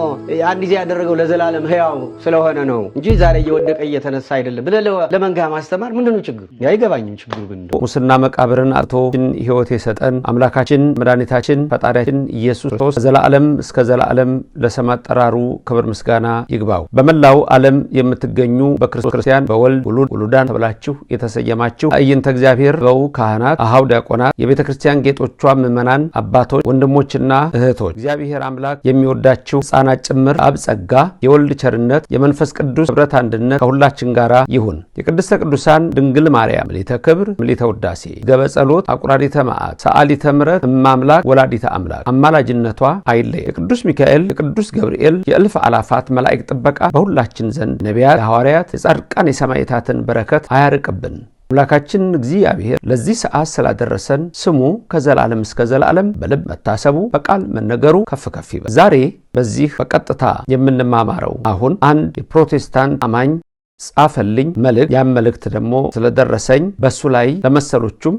አንድ ጊዜ ያደረገው ለዘላለም ሕያው ስለሆነ ነው እንጂ ዛሬ እየወደቀ እየተነሳ አይደለም ብለህ ለመንጋ ማስተማር ምንድን ነው ችግሩ? አይገባኝም ችግሩ ግን እንደው
ሙስና መቃብርን አጥቶ ሕይወት የሰጠን አምላካችን መድኃኒታችን ፈጣሪያችን ኢየሱስ ክርስቶስ ዘላለም እስከ ዘላለም ለስም አጠራሩ ክብር ምስጋና ይግባው። በመላው ዓለም የምትገኙ በክርስቶስ ክርስቲያን በወልድ ውሉድ ውሉዳን ተብላችሁ የተሰየማችሁ አይንተ እግዚአብሔር በው ካህናት፣ አሃው ዲያቆናት፣ የቤተ ክርስቲያን ጌጦቿ ምዕመናን፣ አባቶች፣ ወንድሞችና እህቶች እግዚአብሔር አምላክ የሚወዳችሁ ሕፃናት ጭምር አብ ጸጋ የወልድ ቸርነት የመንፈስ ቅዱስ ኅብረት አንድነት ከሁላችን ጋር ይሁን። የቅድስተ ቅዱሳን ድንግል ማርያም ምልዕተ ክብር ምልዕተ ውዳሴ ገበ ጸሎት አቁራሪተ መዓት ሰዓሊተ ምሕረት እማምላክ ወላዲተ አምላክ አማላጅነቷ አይለየ። የቅዱስ ሚካኤል የቅዱስ ገብርኤል የእልፍ አላፋት መላእክት ጥበቃ በሁላችን ዘንድ ነቢያት፣ የሐዋርያት፣ የጻድቃን የሰማዕታትን በረከት አያርቅብን። አምላካችን እግዚአብሔር ለዚህ ሰዓት ስላደረሰን ስሙ ከዘላለም እስከ ዘላለም በልብ መታሰቡ በቃል መነገሩ ከፍ ከፍ ይበል። ዛሬ በዚህ በቀጥታ የምንማማረው አሁን አንድ የፕሮቴስታንት አማኝ ጻፈልኝ መልእክት፣ ያም መልእክት ደግሞ ስለደረሰኝ በሱ ላይ ለመሰሎቹም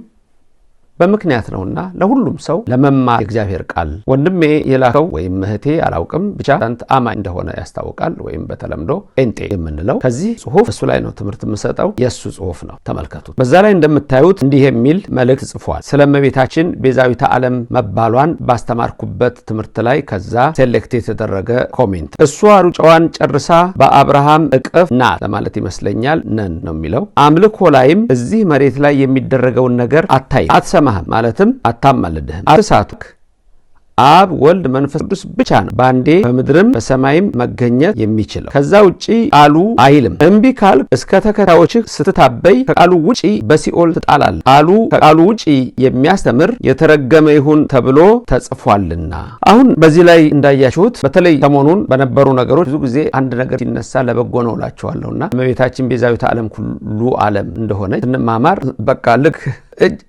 በምክንያት ነውና ለሁሉም ሰው ለመማር የእግዚአብሔር ቃል ወንድሜ የላከው ወይም እህቴ አላውቅም፣ ብቻ አማኝ እንደሆነ ያስታውቃል። ወይም በተለምዶ ጴንጤ የምንለው ከዚህ ጽሁፍ እሱ ላይ ነው ትምህርት የምሰጠው። የእሱ ጽሁፍ ነው፣ ተመልከቱት። በዛ ላይ እንደምታዩት እንዲህ የሚል መልእክት ጽፏል። ስለ እመቤታችን ቤዛዊተ ዓለም መባሏን ባስተማርኩበት ትምህርት ላይ ከዛ select የተደረገ comment። እሷ ሩጫዋን ጨርሳ በአብርሃም እቅፍ ናት ለማለት ይመስለኛል። ነን ነው የሚለው። አምልኮ ላይም እዚህ መሬት ላይ የሚደረገውን ነገር አታይ አትሰማህም፣ ማለትም አታማልድህም። አትሳቱ። አብ ወልድ መንፈስ ቅዱስ ብቻ ነው ባንዴ በምድርም በሰማይም መገኘት የሚችለው። ከዛ ውጪ ቃሉ አይልም። እምቢ ካልክ እስከ ተከታዮችህ ስትታበይ ከቃሉ ውጪ በሲኦል ትጣላለህ። ቃሉ ከቃሉ ውጪ የሚያስተምር የተረገመ ይሁን ተብሎ ተጽፏልና። አሁን በዚህ ላይ እንዳያችሁት በተለይ ሰሞኑን በነበሩ ነገሮች ብዙ ጊዜ አንድ ነገር ሲነሳ ለበጎ ነው እላችኋለሁና እመቤታችን ቤዛዊተ ዓለም ኩሉ ዓለም እንደሆነች ስንማማር በቃ ልክ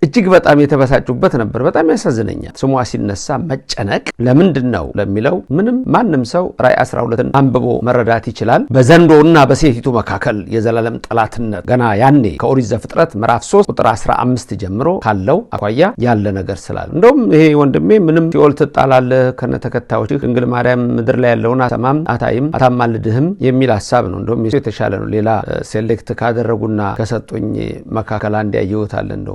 እጅግ በጣም የተበሳጩበት ነበር። በጣም ያሳዝነኛል። ስሟ ሲነሳ መጨነቅ ለምንድን ነው ለሚለው ምንም ማንም ሰው ራእይ 12ን አንብቦ መረዳት ይችላል። በዘንዶና በሴቲቱ መካከል የዘላለም ጠላትነት ገና ያኔ ከኦሪት ዘፍጥረት ምዕራፍ 3 ቁጥር 15 ጀምሮ ካለው አኳያ ያለ ነገር ስላለ እንደውም ይሄ ወንድሜ ምንም ሲኦል ትጣላለህ ከነ ተከታዮችህ፣ ድንግል ማርያም ምድር ላይ ያለውን አሰማም አታይም አታማልድህም የሚል ሀሳብ ነው። እንደውም የተሻለ ነው። ሌላ select ካደረጉና ከሰጡኝ መካከል አንድ ያየሁት አለ። እንደው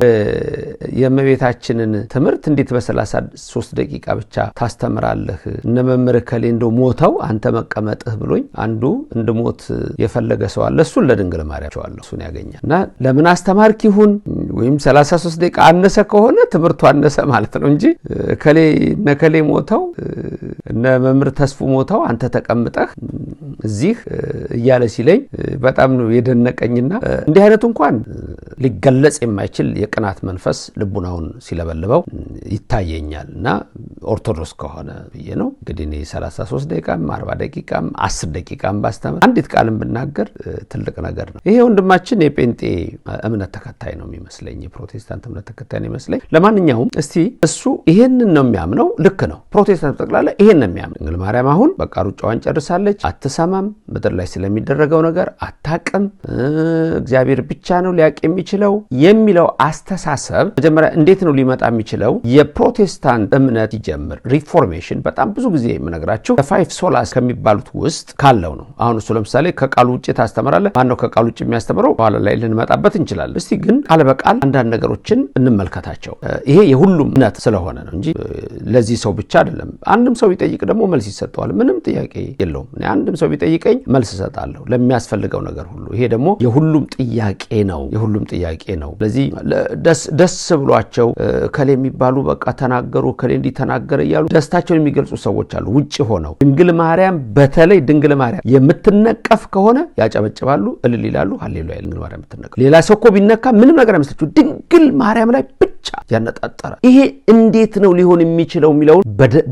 የእመቤታችንን ትምህርት እንዴት በ33 ደቂቃ ብቻ ታስተምራለህ? እነ መምህር እከሌ እንደው ሞተው አንተ መቀመጥህ ብሎኝ አንዱ እንድሞት የፈለገ ሰው አለ። እሱን ለድንግል ማርያም ቸዋለሁ እሱን ያገኛል። እና ለምን አስተማርክ ይሁን ወይም 33 ደቂቃ አነሰ ከሆነ ትምህርቱ አነሰ ማለት ነው እንጂ እከሌ እነ እከሌ ሞተው እነ መምህር ተስፉ ሞተው አንተ ተቀምጠህ እዚህ እያለ ሲለኝ በጣም ነው የደነቀኝና እንዲህ አይነቱ እንኳን ሊገለጽ የማይችል የቅናት መንፈስ ልቡናውን ሲለበልበው ይታየኛል። እና ኦርቶዶክስ ከሆነ ብዬ ነው እንግዲህ እኔ 33 ደቂቃም 40 ደቂቃም 10 ደቂቃም ባስተምር አንዲት ቃልም ብናገር ትልቅ ነገር ነው። ይሄ ወንድማችን የጴንጤ እምነት ተከታይ ነው የሚመስለኝ፣ የፕሮቴስታንት እምነት ተከታይ ነው የሚመስለኝ። ለማንኛውም እስቲ እሱ ይሄንን ነው የሚያምነው፣ ልክ ነው። ፕሮቴስታንት ጠቅላላ ይሄን ነው የሚያምነው። ድንግል ማርያም አሁን በቃ ሩጫዋን ጨርሳለች፣ አትሰማም፣ ምድር ላይ ስለሚደረገው ነገር አታቅም፣ እግዚአብሔር ብቻ ነው ሊያቅ የሚችለው የሚለው አስተሳሰብ መጀመሪያ እንዴት ነው ሊመጣ የሚችለው? የፕሮቴስታንት እምነት ይጀምር reformation በጣም ብዙ ጊዜ የምነግራችሁ five solas ከሚባሉት ውስጥ ካለው ነው። አሁን እሱ ለምሳሌ ከቃሉ ውጭ ታስተምራለህ። ማነው ከቃሉ ውጭ የሚያስተምረው? በኋላ ላይ ልንመጣበት እንችላለን። እስቲ ግን ቃል በቃል አንዳንድ ነገሮችን እንመልከታቸው። ይሄ የሁሉም እምነት ስለሆነ ነው እንጂ ለዚህ ሰው ብቻ አይደለም። አንድም ሰው ቢጠይቅ ደግሞ መልስ ይሰጠዋል። ምንም ጥያቄ የለውም። አንድም ሰው ቢጠይቀኝ መልስ እሰጣለሁ ለሚያስፈልገው ነገር ሁሉ። ይሄ ደግሞ የሁሉም ጥያቄ ነው። የሁሉም ጥያቄ ነው። ስለዚህ ደስ ብሏቸው ከሌ የሚባሉ በቃ ተናገሩ ከሌ እንዲህ ተናገረ እያሉ ደስታቸውን የሚገልጹ ሰዎች አሉ። ውጭ ሆነው ድንግል ማርያም በተለይ ድንግል ማርያም የምትነቀፍ ከሆነ ያጨበጭባሉ፣ እልል ይላሉ፣ ሃሌሉያ። ድንግል ማርያም የምትነቀፍ ሌላ ሰው እኮ ቢነካ ምንም ነገር አይመስላችሁ። ድንግል ማርያም ላይ ብቻ ብቻ ያነጣጠረ ይሄ እንዴት ነው ሊሆን የሚችለው የሚለውን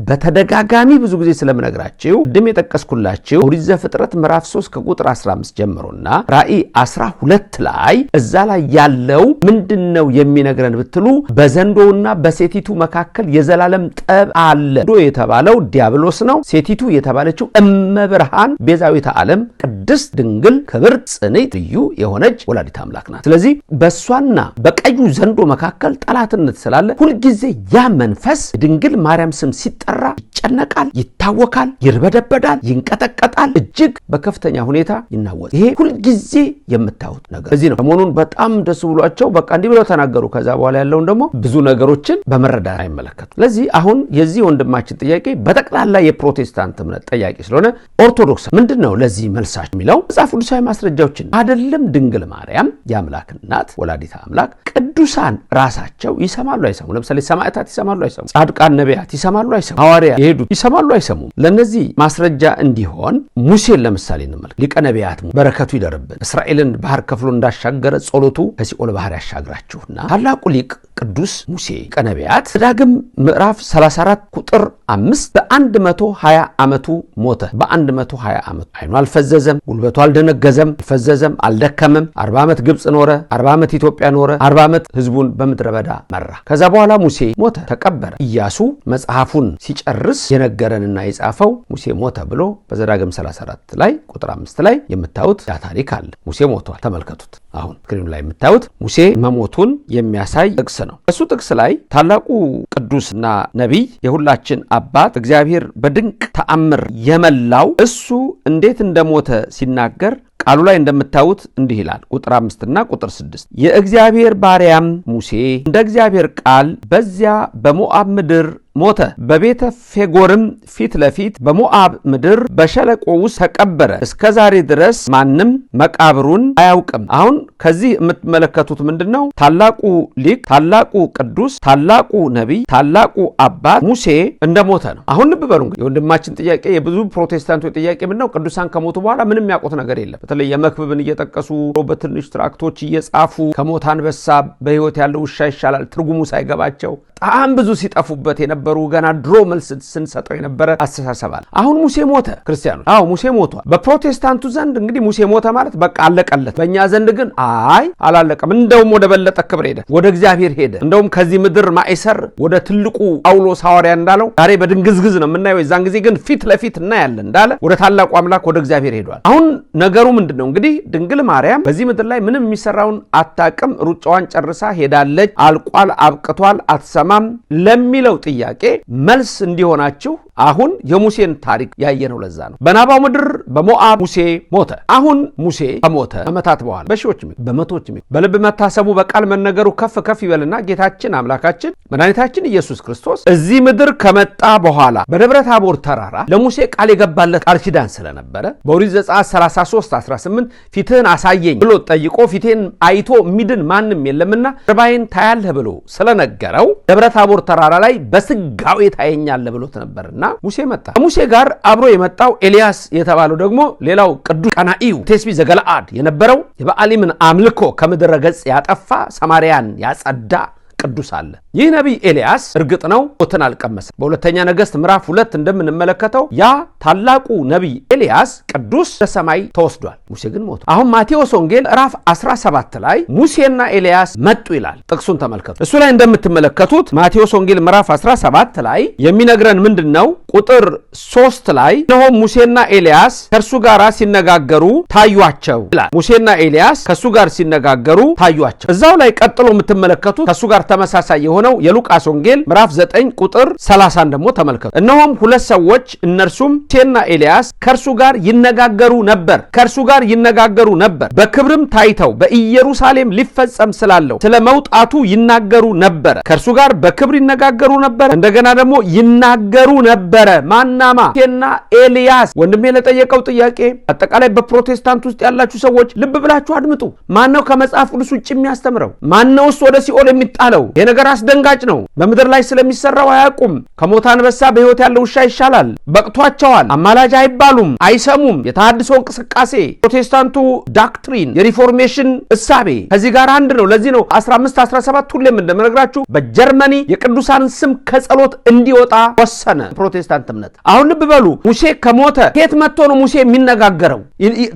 በተደጋጋሚ ብዙ ጊዜ ስለምነግራችሁ ቅድም የጠቀስኩላችሁ ኦሪት ዘፍጥረት ምዕራፍ 3 ከቁጥር 15 ጀምሮና ራእይ 12 ላይ እዛ ላይ ያለው ምንድነው የሚነግረን ብትሉ በዘንዶውና በሴቲቱ መካከል የዘላለም ጠብ አለ። ዘንዶ የተባለው ዲያብሎስ ነው። ሴቲቱ የተባለችው እመብርሃን ቤዛዊተ ዓለም ቅድስት ድንግል ክብርት ጽንዕት ልዩ የሆነች ወላዲተ አምላክ ናት። ስለዚህ በሷና በቀዩ ዘንዶ መካከል ጠላትነት ስላለ ሁልጊዜ ያ መንፈስ ድንግል ማርያም ስም ሲጠራ ይጨነቃል፣ ይታወካል፣ ይርበደበዳል፣ ይንቀጠቀጣል፣ እጅግ በከፍተኛ ሁኔታ ይናወጣል። ይሄ ሁልጊዜ የምታዩት ነገር እዚህ ነው። ሰሞኑን በጣም ደስ ብሏቸው በቃ እንዲህ ብለው ተናገሩ። ከዛ በኋላ ያለውን ደግሞ ብዙ ነገሮችን በመረዳት አይመለከቱ። ስለዚህ አሁን የዚህ ወንድማችን ጥያቄ በጠቅላላ የፕሮቴስታንት እምነት ጠያቂ ስለሆነ ኦርቶዶክስ ምንድነው ለዚህ መልሳችሁ የሚለው መጽሐፍ ቅዱሳዊ ማስረጃዎችን አይደለም። ድንግል ማርያም የአምላክ እናት ወላዲተ አምላክ ቅዱሳን ራሳቸው ይሰማሉ አይሰሙም? ለምሳሌ ሰማዕታት ይሰማሉ አይሰሙም? ጻድቃን ነቢያት ይሰማሉ አይሰሙም? ሐዋርያት የሄዱ ይሰማሉ አይሰሙም? ለነዚህ ማስረጃ እንዲሆን ሙሴን ለምሳሌ እንመልከት። ሊቀ ነቢያት በረከቱ ይደርብን፣ እስራኤልን ባህር ከፍሎ እንዳሻገረ ጸሎቱ ከሲኦል ባህር ያሻግራችሁና ታላቁ ሊቅ ቅዱስ ሙሴ ሊቀ ነቢያት ዘዳግም ምዕራፍ 34 ቁጥር 5 በ120 ዓመቱ ሞተ። በ120 ዓመቱ አይኑ አልፈዘዘም፣ ጉልበቱ አልደነገዘም፣ አልፈዘዘም፣ አልደከመም። 40 ዓመት ግብጽ ኖረ፣ 40 ዓመት ኢትዮጵያ ኖረ፣ 40 ዓመት ህዝቡን በምድረ በዳ መራ። ከዛ በኋላ ሙሴ ሞተ፣ ተቀበረ። ኢያሱ መጽሐፉን ሲጨርስ የነገረንና የጻፈው ሙሴ ሞተ ብሎ በዘዳግም 34 ላይ ቁጥር 5 ላይ የምታዩት ያ ታሪክ አለ። ሙሴ ሞቷል። ተመልከቱት። አሁን ስክሪኑ ላይ የምታዩት ሙሴ መሞቱን የሚያሳይ ጥቅስ ነው። እሱ ጥቅስ ላይ ታላቁ ቅዱስና ነቢይ የሁላችን አባት እግዚአብሔር በድንቅ ተአምር የመላው እሱ እንዴት እንደሞተ ሲናገር ቃሉ ላይ እንደምታዩት እንዲህ ይላል። ቁጥር 5 እና ቁጥር 6 የእግዚአብሔር ባሪያም ሙሴ እንደ እግዚአብሔር ቃል በዚያ በሞዓብ ምድር ሞተ፣ በቤተ ፌጎርም ፊት ለፊት በሞዓብ ምድር በሸለቆ ውስጥ ተቀበረ። እስከ ዛሬ ድረስ ማንም መቃብሩን አያውቅም። አሁን ከዚህ የምትመለከቱት ምንድነው? ታላቁ ሊቅ፣ ታላቁ ቅዱስ፣ ታላቁ ነቢይ፣ ታላቁ አባት ሙሴ እንደሞተ ነው። አሁን ልብ በሉ እንግዲህ የወንድማችን ጥያቄ የብዙ ፕሮቴስታንቶች ጥያቄ ምንድነው? ቅዱሳን ከሞቱ በኋላ ምንም ያውቁት ነገር የለም። በተለይ የመክብብን እየጠቀሱ በትንሽ ትራክቶች እየጻፉ ከሞት አንበሳ በሕይወት ያለው ውሻ ይሻላል ትርጉሙ ሳይገባቸው በጣም ብዙ ሲጠፉበት የነበሩ ገና ድሮ መልስ ስንሰጠው የነበረ አስተሳሰብ አለ። አሁን ሙሴ ሞተ። ክርስቲያኖች አዎ ሙሴ ሞቷል። በፕሮቴስታንቱ ዘንድ እንግዲህ ሙሴ ሞተ ማለት በቃ አለቀለት። በእኛ ዘንድ ግን አይ አላለቀም። እንደውም ወደ በለጠ ክብር ሄደ፣ ወደ እግዚአብሔር ሄደ። እንደውም ከዚህ ምድር ማእሰር ወደ ትልቁ ጳውሎስ ሐዋርያ እንዳለው ዛሬ በድንግዝግዝ ነው የምናየው፣ የዛን ጊዜ ግን ፊት ለፊት እናያለን እንዳለ ወደ ታላቁ አምላክ ወደ እግዚአብሔር ሄዷል። አሁን ነገሩ ምንድነው? እንግዲህ ድንግል ማርያም በዚህ ምድር ላይ ምንም የሚሰራውን አታቅም። ሩጫዋን ጨርሳ ሄዳለች። አልቋል፣ አብቅቷል፣ አትሰማም ለሚለው ጥያቄ መልስ እንዲሆናችሁ አሁን የሙሴን ታሪክ ያየነው ለዛ ነው። በናባው ምድር በሞዓብ ሙሴ ሞተ። አሁን ሙሴ ከሞተ ዓመታት በኋላ በሺዎች በመቶዎች በልብ መታሰቡ በቃል መነገሩ ከፍ ከፍ ይበልና ጌታችን አምላካችን መድኃኒታችን ኢየሱስ ክርስቶስ እዚህ ምድር ከመጣ በኋላ በደብረ ታቦር ተራራ ለሙሴ ቃል የገባለት ቃል ኪዳን ስለነበረ በኦሪት ዘጸአት 33:18 ፊትህን አሳየኝ ብሎ ጠይቆ ፊቴን አይቶ የሚድን ማንም የለምና ጀርባዬን ታያለህ ብሎ ስለነገረው ደብረ ታቦር ተራራ ላይ በስጋው ታየኛለህ ብሎት ነበርና ሙሴ መጣ። ከሙሴ ጋር አብሮ የመጣው ኤልያስ የተባለው ደግሞ ሌላው ቅዱስ ቀናኢው ቴስቢ ዘገለአድ የነበረው የበኣሊምን አምልኮ ከምድረ ገጽ ያጠፋ ሰማርያን ያጸዳ ቅዱስ አለ። ይህ ነቢይ ኤልያስ እርግጥ ነው ሞትን አልቀመሰም። በሁለተኛ ነገሥት ምዕራፍ 2 እንደምንመለከተው ያ ታላቁ ነቢይ ኤልያስ ቅዱስ ለሰማይ ተወስዷል። ሙሴ ግን ሞተ። አሁን ማቴዎስ ወንጌል ምዕራፍ 17 ላይ ሙሴና ኤልያስ መጡ ይላል። ጥቅሱን ተመልከቱ። እሱ ላይ እንደምትመለከቱት ማቴዎስ ወንጌል ምዕራፍ 17 ላይ የሚነግረን ምንድነው? ቁጥር 3 ላይ እነሆ ሙሴና ኤልያስ ከእርሱ ጋር ሲነጋገሩ ታዩአቸው ይላል። ሙሴና ኤልያስ ከእርሱ ጋር ሲነጋገሩ ታዩአቸው። እዛው ላይ ቀጥሎ የምትመለከቱት ከእርሱ ጋር ተመሳሳይ የሆነው የሉቃስ ወንጌል ምዕራፍ 9 ቁጥር 30 ደግሞ ተመልከቱ። እነሆም ሁለት ሰዎች እነርሱም ሙሴና ኤልያስ ከእርሱ ጋር ይነጋገሩ ነበር ከእርሱ ጋር ይነጋገሩ ነበር በክብርም ታይተው በኢየሩሳሌም ሊፈጸም ስላለው ስለ መውጣቱ ይናገሩ ነበር። ከእርሱ ጋር በክብር ይነጋገሩ ነበር፣ እንደገና ደግሞ ይናገሩ ነበር። ማናማ? ሙሴና ኤልያስ። ወንድሜ ለጠየቀው ጥያቄ አጠቃላይ በፕሮቴስታንት ውስጥ ያላችሁ ሰዎች ልብ ብላችሁ አድምጡ። ማነው ከመጽሐፍ ቅዱስ ውጭ የሚያስተምረው? ማነውስ ወደ ሲኦል የሚጣለው? ይሄ ነገር አስደንጋጭ ነው። በምድር ላይ ስለሚሰራው አያውቁም። ከሞተ አንበሳ በሕይወት ያለው ውሻ ይሻላል። በቅቷቸዋል። አማላጅ አይባሉም፣ አይሰሙም። የተሃድሶ እንቅስቃሴ፣ ፕሮቴስታንቱ doctrine፣ የ Reformation እሳቤ ከዚህ ጋር አንድ ነው። ለዚህ ነው 15 17 ሁሌም እንደምነግራችሁ በጀርመኒ የቅዱሳንን ስም ከጸሎት እንዲወጣ ወሰነ ፕሮቴስታንት እምነት። አሁን ልብ በሉ፣ ሙሴ ከሞተ ከየት መጥቶ ነው ሙሴ የሚነጋገረው?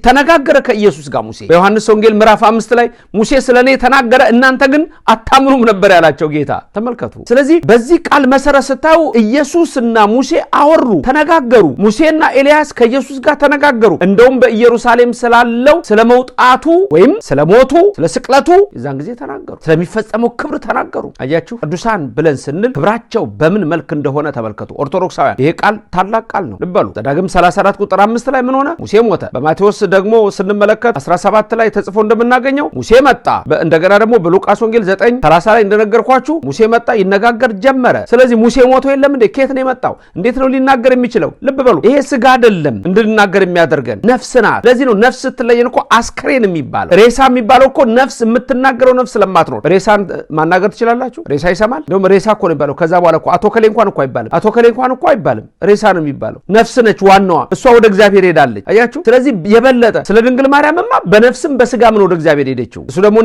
ተነጋገረ ከኢየሱስ ጋር ሙሴ። በዮሐንስ ወንጌል ምዕራፍ 5 ላይ ሙሴ ስለኔ ተናገረ፣ እናንተ ግን አታምኑም ነበር ያላቸው ጌታ። ተመልከቱ። ስለዚህ በዚህ ቃል መሰረት ስታዩ ኢየሱስና ሙሴ አወሩ፣ ተነጋገሩ። ሙሴና ኤልያስ ከኢየሱስ ጋር ተነጋገሩ። እንደውም በኢየሩሳሌም ስላለው ስለመውጣቱ ወይም ስለሞቱ ስለ ስቅለቱ የዛን ጊዜ ተናገሩ። ስለሚፈጸመው ክብር ተናገሩ። አያችሁ፣ ቅዱሳን ብለን ስንል ክብራቸው በምን መልክ እንደሆነ ተመልከቱ። ኦርቶዶክሳውያን ይሄ ቃል ታላቅ ቃል ነው። ልብ በሉ። ዘዳግም 34 ቁጥር 5 ላይ ምን ሆነ? ሙሴ ሞተ። በማቴዎስ ደግሞ ስንመለከት 17 ላይ ተጽፎ እንደምናገኘው ሙሴ መጣ። እንደገና ደግሞ በሉቃስ ወንጌል 9:30 ላይ እንደነገርኳችሁ ሙሴ መጣ፣ ይነጋገር ጀመረ። ስለዚህ ሙሴ ሞቶ የለም እንዴ? ከየት ነው የመጣው? እንዴት ነው ሊናገር የሚችለው? ልብ በሉ። ይሄ ስጋ አይደለም እንድንናገር የሚያደርገን ነፍስ ናት። ለዚህ ነው ነፍስ ስትለየን እኮ አስክሬን የሚባለው። ሬሳ የሚባለው እኮ ነፍስ የምትናገረው ነፍስ ስለማትኖር። ሬሳን ማናገር ትችላላችሁ? ሬሳ ይሰማል? እንደውም ሬሳ እኮ ነው የሚባለው። ከዛ በኋላ እኮ አቶ ከሌ እንኳን እኮ አይባልም። አቶ ከሌ እንኳን እኮ አይባልም። ሬሳ ነው የሚባለው። ነፍስ ነች ዋናዋ። እሷ ወደ እግዚአብሔር ሄዳለች። አያችሁ? ስለዚህ የበለጠ ስለ ድንግል ማርያምማ በነፍስም በስጋም ነው ወደ እግዚአብሔር ሄደችው። እሱ ደግሞ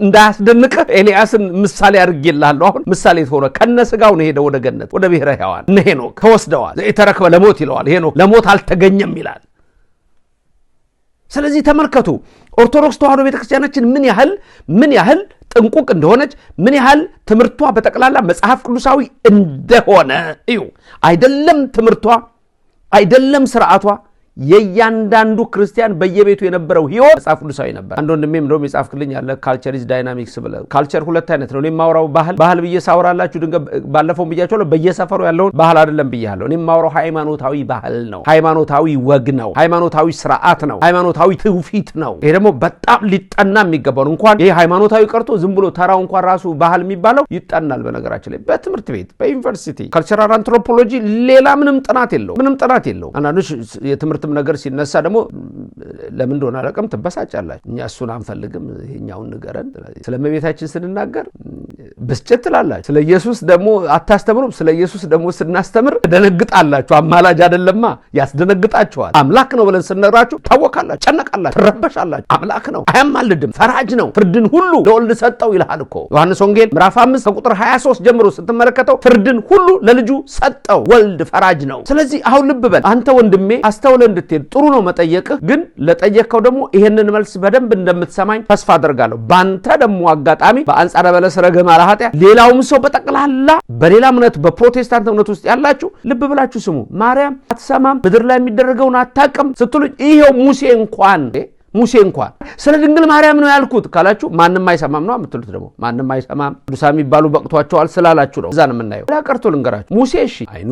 እንዳያስደንቅህ ኤልያስን ምሳሌ አድርጌልሃለሁ። አሁን ምሳሌ ሆነ። ከነ ስጋው ነው ሄደው ወደ ገነት ወደ ብሔረ ሕያዋን። እነ ሄኖክ ተወስደዋል። ዘኢተረክበ ለሞት ይለዋል ሄኖክ፣ ለሞት አልተገኘም ይላል። ስለዚህ ተመልከቱ ኦርቶዶክስ ተዋሕዶ ቤተክርስቲያናችን ምን ያህል ጥንቁቅ እንደሆነች፣ ምን ያህል ትምህርቷ በጠቅላላ መጽሐፍ ቅዱሳዊ እንደሆነ እዩ። አይደለም ትምህርቷ፣ አይደለም ስርዓቷ፣ የእያንዳንዱ ክርስቲያን በየቤቱ የነበረው ህይወት መጽሐፍ ቅዱሳዊ ነበር። አንድ ወንድሜም እንደውም የጻፍክልኝ ያለ culture is dynamics ብለህ፣ culture ሁለት አይነት ነው። እኔ የማወራው ባህል ብዬ ሳወራላችሁ ድንገት ባለፈው ብያቸዋለሁ፣ በየሰፈሩ ያለውን ባህል አይደለም ብያለሁ። እኔ የማወራው ሃይማኖታዊ ባህል ነው፣ ሃይማኖታዊ ወግ ነው፣ ሃይማኖታዊ ስርዓት ነው፣ ሃይማኖታዊ ትውፊት ነው። ይሄ ደግሞ በጣም ሊጠና የሚገባው ነው። እንኳን ይሄ ሃይማኖታዊ ቀርቶ ዝም ብሎ ተራው እንኳን ራሱ ባህል የሚባለው ይጠናል። በነገራችን ላይ በትምህርት ቤት በዩኒቨርሲቲ cultural anthropology ሌላ ምንም ጥናት የለውም፣ ምንም ጥናት የለውም። አንዳንዶች የትምህርት ነገር ሲነሳ ደግሞ ለምን እንደሆነ አላውቅም ትበሳጫላችሁ። እኛ እሱን አንፈልግም፣ ይሄኛውን ንገረን። ስለ እመቤታችን ስንናገር ብስጭት ትላላችሁ። ስለ ኢየሱስ ደግሞ አታስተምሩም። ስለ ኢየሱስ ደግሞ ስናስተምር ትደነግጣላችሁ። አማላጅ አይደለማ፣ ያስደነግጣችኋል። አምላክ ነው ብለን ስንነግራችሁ ታወካላችሁ፣ ጨነቃላችሁ፣ ትረበሻላችሁ። አምላክ ነው፣ አያማልድም፣ ፈራጅ ነው፣ ፍርድን ሁሉ ለወልድ ሰጠው ይልሃል እኮ ዮሐንስ ወንጌል ምዕራፍ 5 ከቁጥር 23 ጀምሮ ስትመለከተው ፍርድን ሁሉ ለልጁ ሰጠው። ወልድ ፈራጅ ነው። ስለዚህ አሁን ልብ በል አንተ ወንድሜ፣ አስተውለህ እንድትሄድ ጥሩ ነው መጠየቅህ፣ ግን ለጠየቅከው ደግሞ ይሄንን መልስ በደንብ እንደምትሰማኝ ተስፋ አደርጋለሁ። ባንተ ደግሞ አጋጣሚ በአንጻረ በለስ ረገማ ለኃጢአት ሌላውም ሰው በጠቅላላ በሌላ እምነት በፕሮቴስታንት እምነት ውስጥ ያላችሁ ልብ ብላችሁ ስሙ። ማርያም አትሰማም፣ ምድር ላይ የሚደረገውን አታውቅም ስትሉኝ ይሄው ሙሴ እንኳን ስለ ድንግል ማርያም ነው ያልኩት ካላችሁ ማንም አይሰማም ነው የምትሉት። ደግሞ ማንም አይሰማም ቅዱሳን የሚባሉ በቅቷቸዋል ስላላችሁ ነው። እዛ ነው የምናየው። ሌላ ቀርቶ ልንገራችሁ፣ ሙሴ እሺ አይኑ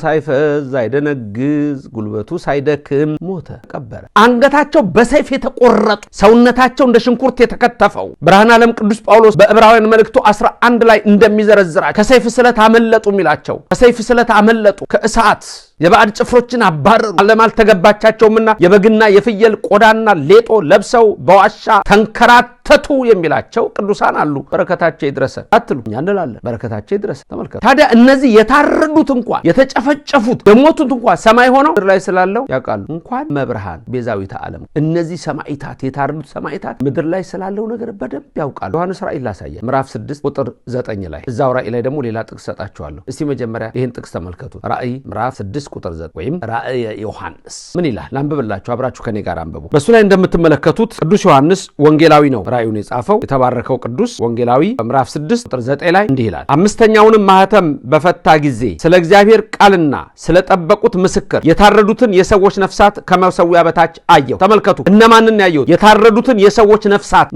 ሳይፈዝ ሳይደነግዝ ጉልበቱ ሳይደክም ሞተ፣ ቀበረ። አንገታቸው በሰይፍ የተቆረጡ ሰውነታቸው እንደ ሽንኩርት የተከተፈው ብርሃነ ዓለም ቅዱስ ጳውሎስ በዕብራውያን መልእክቱ 11 ላይ እንደሚዘረዝራቸው ከሰይፍ ስለት አመለጡ የሚላቸው፣ ከሰይፍ ስለት አመለጡ፣ ከእሳት የባዕድ ጭፍሮችን አባረሩ፣ ዓለም አልተገባቻቸውምና የበግና የፍየል ቆዳና ሌጦ ለብሰው በዋሻ ተንከራተቱ የሚላቸው ቅዱሳን አሉ። በረከታቸው ይድረሰ አትሉ፣ እኛ እንላለን በረከታቸው ይድረሰ። ተመልከቱ ታዲያ እነዚህ የታረዱት እንኳን የተጨፈጨፉት የሞቱት እንኳን ሰማይ ሆነው ምድር ላይ ስላለው ያውቃሉ። እንኳን መብርሃን ቤዛዊተ ዓለም እነዚህ ሰማዕታት የታረዱት ሰማዕታት ምድር ላይ ስላለው ነገር በደንብ ያውቃሉ። ዮሐንስ ራእይ ላሳያ ምዕራፍ 6 ቁጥር 9 ላይ፣ እዛው ራእይ ላይ ደግሞ ሌላ ጥቅስ ሰጣችኋለሁ። እስቲ መጀመሪያ ይህን ጥቅስ ተመልከቱ። ራእይ ምዕራፍ 6 ቁጥር 9 ወይም ራእየ ዮሐንስ ምን ይላል? ላንብብላችሁ፣ አብራችሁ ከኔ ጋር አንብቡ። በሱ ላይ እንደምትመለከቱት ቅዱስ ዮሐንስ ወንጌላዊ ነው ራእዩን የጻፈው። የተባረከው ቅዱስ ወንጌላዊ በምዕራፍ 6 ቁጥር 9 ላይ እንዲህ ይላል፣ አምስተኛውንም ማህተም በፈታ ጊዜ ስለ እግዚአብሔር ቃልና ስለጠበቁት ምስክር የታረዱትን የሰዎች ነፍሳት ከመሰዊያ በታች አየሁ። ተመልከቱ፣ እነማንን ያየሁት? የታረዱትን የሰዎች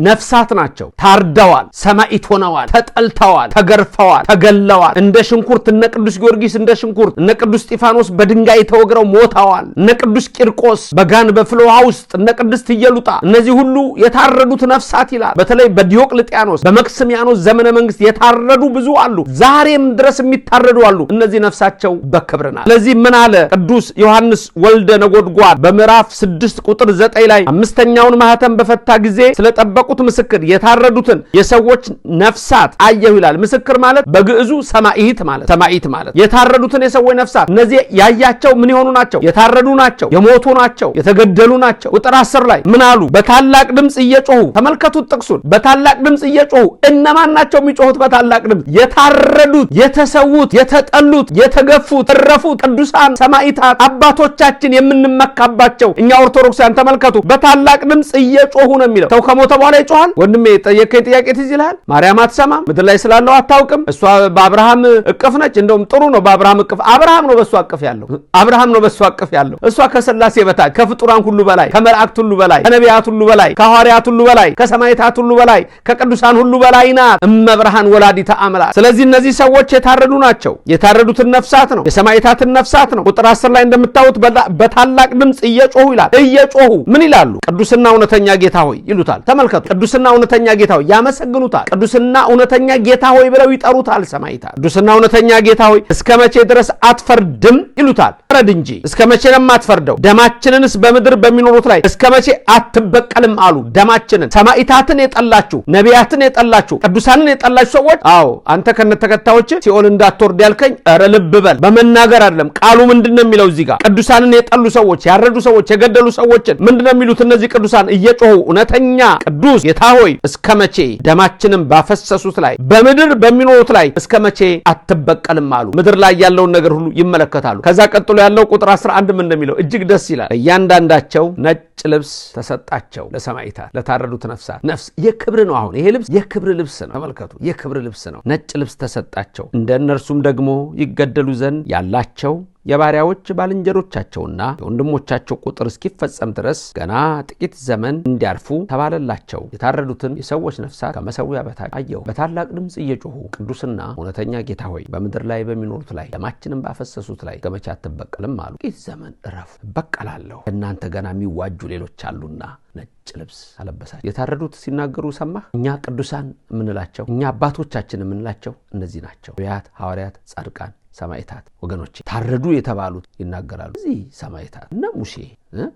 ነፍሳት ናቸው። ታርደዋል፣ ሰማዕት ሆነዋል፣ ተጠልተዋል፣ ተገርፈዋል፣ ተገለዋል። እንደ ሽንኩርት እነ ቅዱስ ጊዮርጊስ እንደ ሽንኩርት፣ እነ ቅዱስ እስጢፋኖስ በድንጋይ ተወግረው ሞተዋል። እነ ቅዱስ ቂርቆስ በጋን በፍልውሃ ውስጥ፣ እነ ቅድስት ኢየሉጣ፣ እነዚህ ሁሉ የታረዱት ነፍሳት ነፍሳት ይላል። በተለይ በዲዮቅልጥያኖስ በመክስሚያኖስ ዘመነ መንግስት የታረዱ ብዙ አሉ። ዛሬም ድረስ የሚታረዱ አሉ። እነዚህ ነፍሳቸው በክብር ናት። ስለዚህ ምን አለ ቅዱስ ዮሐንስ ወልደ ነጎድጓድ በምዕራፍ 6 ቁጥር 9 ላይ አምስተኛውን ማህተም በፈታ ጊዜ ስለጠበቁት ምስክር የታረዱትን የሰዎች ነፍሳት አየሁ ይላል። ምስክር ማለት በግዕዙ ሰማዒት ማለት፣ ሰማዒት ማለት የታረዱትን የሰዎች ነፍሳት። እነዚህ ያያቸው ምን የሆኑ ናቸው? የታረዱ ናቸው፣ የሞቱ ናቸው፣ የተገደሉ ናቸው። ቁጥር 10 ላይ ምን አሉ? በታላቅ ድምፅ እየጮሁ፣ ተመልከቱት ጥቅሱን። በታላቅ ድምፅ እየጮሁ። እነማን ናቸው የሚጮሁት በታላቅ ድምፅ? የታረዱት፣ የተሰዉት፣ የተጠሉት፣ የተገፉት፣ የተረፉት ቅዱሳን ሰማዕታት አባቶቻችን የምንመካባቸው እኛ ኦርቶዶክሳውያን። ተመልከቱ፣ በታላቅ ድምፅ እየጮሁ ነው የሚለው። ሰው ከሞተ በኋላ ይጮሃል? ወንድሜ፣ የጠየከኝ ጥያቄ ትዝ ይልሃል? ማርያም አትሰማም፣ ምድር ላይ ስላለው አታውቅም። እሷ በአብርሃም እቅፍ ነች። እንደውም ጥሩ ነው፣ በአብርሃም እቅፍ። አብርሃም ነው በእሷ እቅፍ ያለው። አብርሃም ነው በእሷ እቅፍ ያለው። እሷ ከስላሴ በታች፣ ከፍጡራን ሁሉ በላይ፣ ከመላእክት ሁሉ በላይ፣ ከነቢያት ሁሉ በላይ፣ ከሐዋርያት ሁሉ በላይ፣ ከሰማዕታት ሁሉ በላይ፣ ከቅዱሳን ሁሉ በላይ ናት። እመብርሃን ወላዲተ አምላክ። ስለዚህ እነዚህ ሰዎች የታረዱ ናቸው። የታረዱትን ነፍሳት ነው፣ የሰማዕታትን ነፍሳት ነው። ቁጥር 10 ላይ እንደምታዩት በታላቅ ድምፅ እየጮሁ ይላል። እየጮሁ ምን ይላሉ? ቅዱስና እውነተኛ ጌታ ሆይ ይሉታል። ተመልከቱ፣ ቅዱስና እውነተኛ ጌታ ሆይ ያመሰግኑታል። ቅዱስና እውነተኛ ጌታ ሆይ ብለው ይጠሩታል ሰማዕታት። ቅዱስና እውነተኛ ጌታ ሆይ እስከ መቼ ድረስ አትፈርድም ይሉታል። ፍረድ እንጂ፣ እስከ መቼ ነው የማትፈርደው? ደማችንንስ በምድር በሚኖሩት ላይ እስከ መቼ አትበቀልም አሉ። ደማችንን፣ ሰማዕታትን የጠላችሁ፣ ነቢያትን የጠላችሁ፣ ቅዱሳንን የጠላችሁ ሰዎች፣ አዎ አንተ ከነተከታዮች ሲኦል እንዳትወርድ ያልከኝ፣ ኧረ ልብ በል። በመናገር አይደለም። ቃሉ ምንድን ነው የሚለው እዚህ ጋር? ቅዱሳንን የጠሉ ሰዎች፣ ያረዱ ሰዎች፣ የገደሉ ሰዎችን ምንድን ነው የሚሉት? እነዚህ ቅዱሳን እየጮሁ እውነተኛ ቅዱስ ጌታ ሆይ እስከ መቼ ደማችንን ባፈሰሱት ላይ በምድር በሚኖሩት ላይ እስከ መቼ አትበቀልም አሉ። ምድር ላይ ያለውን ነገር ሁሉ ይመለከታሉ። ከዛ ቀጥሎ ያለው ቁጥር 11 ምን እንደሚለው እጅግ ደስ ይላል። እያንዳንዳቸው ነጭ ልብስ ተሰጣቸው። ለሰማዕታት፣ ለታረዱት ነፍሳት ነፍስ የክብር ነው። አሁን ይሄ ልብስ የክብር ልብስ ነው። ተመልከቱ፣ የክብር ልብስ ነው። ነጭ ልብስ ተሰጣቸው። እንደ እነርሱም ደግሞ ይገደሉ ዘንድ ያላቸው የባሪያዎች ባልንጀሮቻቸውና የወንድሞቻቸው ቁጥር እስኪፈጸም ድረስ ገና ጥቂት ዘመን እንዲያርፉ ተባለላቸው። የታረዱትን የሰዎች ነፍሳት ከመሰዊያ በታች አየሁ። በታላቅ ድምፅ እየጮሁ ቅዱስና እውነተኛ ጌታ ሆይ በምድር ላይ በሚኖሩት ላይ ደማችንን ባፈሰሱት ላይ እስከ መቼ አትበቀልም አሉ። ጥቂት ዘመን እረፉ፣ እበቀላለሁ፣ እናንተ ገና የሚዋጁ ሌሎች አሉና። ነጭ ልብስ አለበሳቸው። የታረዱት ሲናገሩ ሰማህ። እኛ ቅዱሳን የምንላቸው፣ እኛ አባቶቻችን የምንላቸው እነዚህ ናቸው። ነቢያት፣ ሐዋርያት፣ ጻድቃን፣ ሰማዕታት። ወገኖች፣ ታረዱ የተባሉት ይናገራሉ። እዚህ ሰማዕታት እነ ሙሴ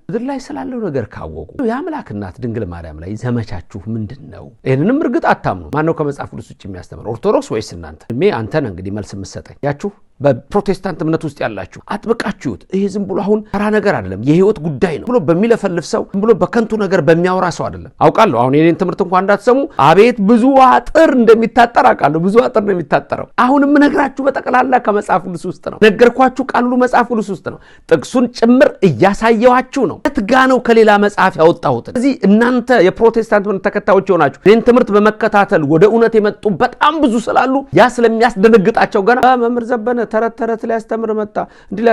ምድር ላይ ስላለው ነገር ካወቁ የአምላክ እናት ድንግል ማርያም ላይ ዘመቻችሁ ምንድን ነው? ይህንንም እርግጥ አታምኑ። ማነው ከመጽሐፍ ቅዱስ ውጭ የሚያስተምር? ኦርቶዶክስ ወይስ እናንተ? እሜ አንተ ነህ እንግዲህ መልስ የምትሰጠኝ። ያችሁ በፕሮቴስታንት እምነት ውስጥ ያላችሁ አጥብቃችሁት። ይሄ ዝም ብሎ አሁን ተራ ነገር አይደለም፣ የህይወት ጉዳይ ነው ብሎ በሚለፈልፍ ሰው፣ ዝም ብሎ በከንቱ ነገር በሚያወራ ሰው አይደለም። አውቃለሁ። አሁን የኔን ትምህርት እንኳን እንዳትሰሙ አቤት ብዙ አጥር እንደሚታጠር አውቃለሁ። ብዙ አጥር ነው የሚታጠረው። አሁን የምነግራችሁ በጠቅላላ ከመጽሐፍ ቅዱስ ውስጥ ነው። ነገርኳችሁ፣ ቃሉ መጽሐፍ ቅዱስ ውስጥ ነው። ጥቅሱን ጭምር እያሳየኋችሁ ነው። የት ጋ ነው ከሌላ መጽሐፍ ያወጣሁት? ስለዚህ እናንተ የፕሮቴስታንት እምነት ተከታዮች የሆናችሁ እኔን ትምህርት በመከታተል ወደ እውነት የመጡ በጣም ብዙ ስላሉ ያ ስለሚያስደነግጣቸው ገና መምህር ዘበነ ተረት ተረት ሊያስተምር መጣ እንዲህ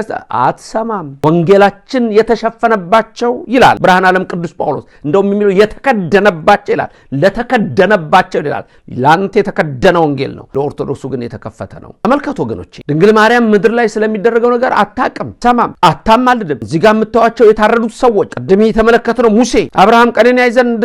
አትሰማም። ወንጌላችን የተሸፈነባቸው ይላል ብርሃነ ዓለም ቅዱስ ጳውሎስ። እንደውም የሚለው የተከደነባቸው ይላል። ለተከደነባቸው ይላል። ለአንተ የተከደነ ወንጌል ነው፣ ለኦርቶዶክሱ ግን የተከፈተ ነው። ተመልከቱ ወገኖቼ፣ ድንግል ማርያም ምድር ላይ ስለሚደረገው ነገር አታቅም፣ ሰማም፣ አታማልድም። እዚህ ጋር የምታዩዋቸው የታረዱት ሰዎች፣ ቅድም የተመለከትነው ሙሴ፣ አብርሃም ቀኔን ያይ ዘንድ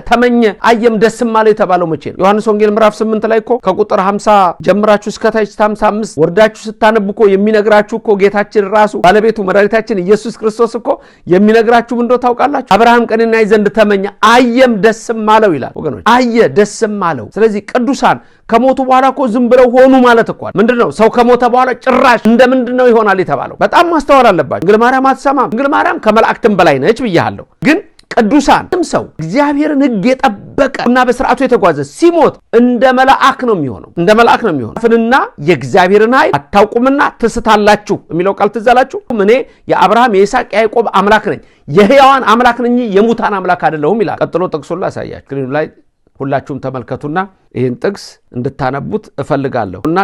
ተመኘ አየም ደስም አለው የተባለው መቼ ነው? ዮሐንስ ወንጌል ምዕራፍ 8 ላይ እኮ ከቁጥር 50 ጀምራችሁ እስከ ታች 55 ወርዳችሁ ስታነቡ እኮ የሚነግራችሁ እኮ ጌታችን ራሱ ባለቤቱ መድኃኒታችን ኢየሱስ ክርስቶስ እኮ የሚነግራችሁ ምን እንደሆነ ታውቃላችሁ? አብርሃም ቀኔን ያይ ዘንድ ተመኘ አየም ደስም አለው ይላል። ወገኖች፣ አየ ደስም አለው። ስለዚህ ቅዱሳን ከሞቱ በኋላ እኮ ዝም ብለው ሆኑ ማለት እኮ ምንድነው? ሰው ከሞተ በኋላ ጭራሽ እንደ ምንድነው ይሆናል የተባለው? በጣም ማስተዋል አለባችሁ። ድንግል ማርያም አትሰማም። ድንግል ማርያም ከመላእክትም በላይ ነች ብያለሁ። ግን ቅዱሳን ሰው እግዚአብሔርን ሕግ የጠበቀ እና በስርዓቱ የተጓዘ ሲሞት እንደ መልአክ ነው የሚሆነው። እንደ መልአክ ነው የሚሆነው። ፍንና የእግዚአብሔርን ኃይል አታውቁምና ትስታላችሁ የሚለው ቃል ትዝ አላችሁ? እኔ የአብርሃም የይስሐቅ የያዕቆብ አምላክ ነኝ፣ የሕያዋን አምላክ ነኝ፣ የሙታን አምላክ አይደለሁም ይላል። ቀጥሎ ጥቅሱን ላሳያችሁ። ስክሪኑ ላይ ሁላችሁም ተመልከቱና ይህን ጥቅስ እንድታነቡት እፈልጋለሁ እና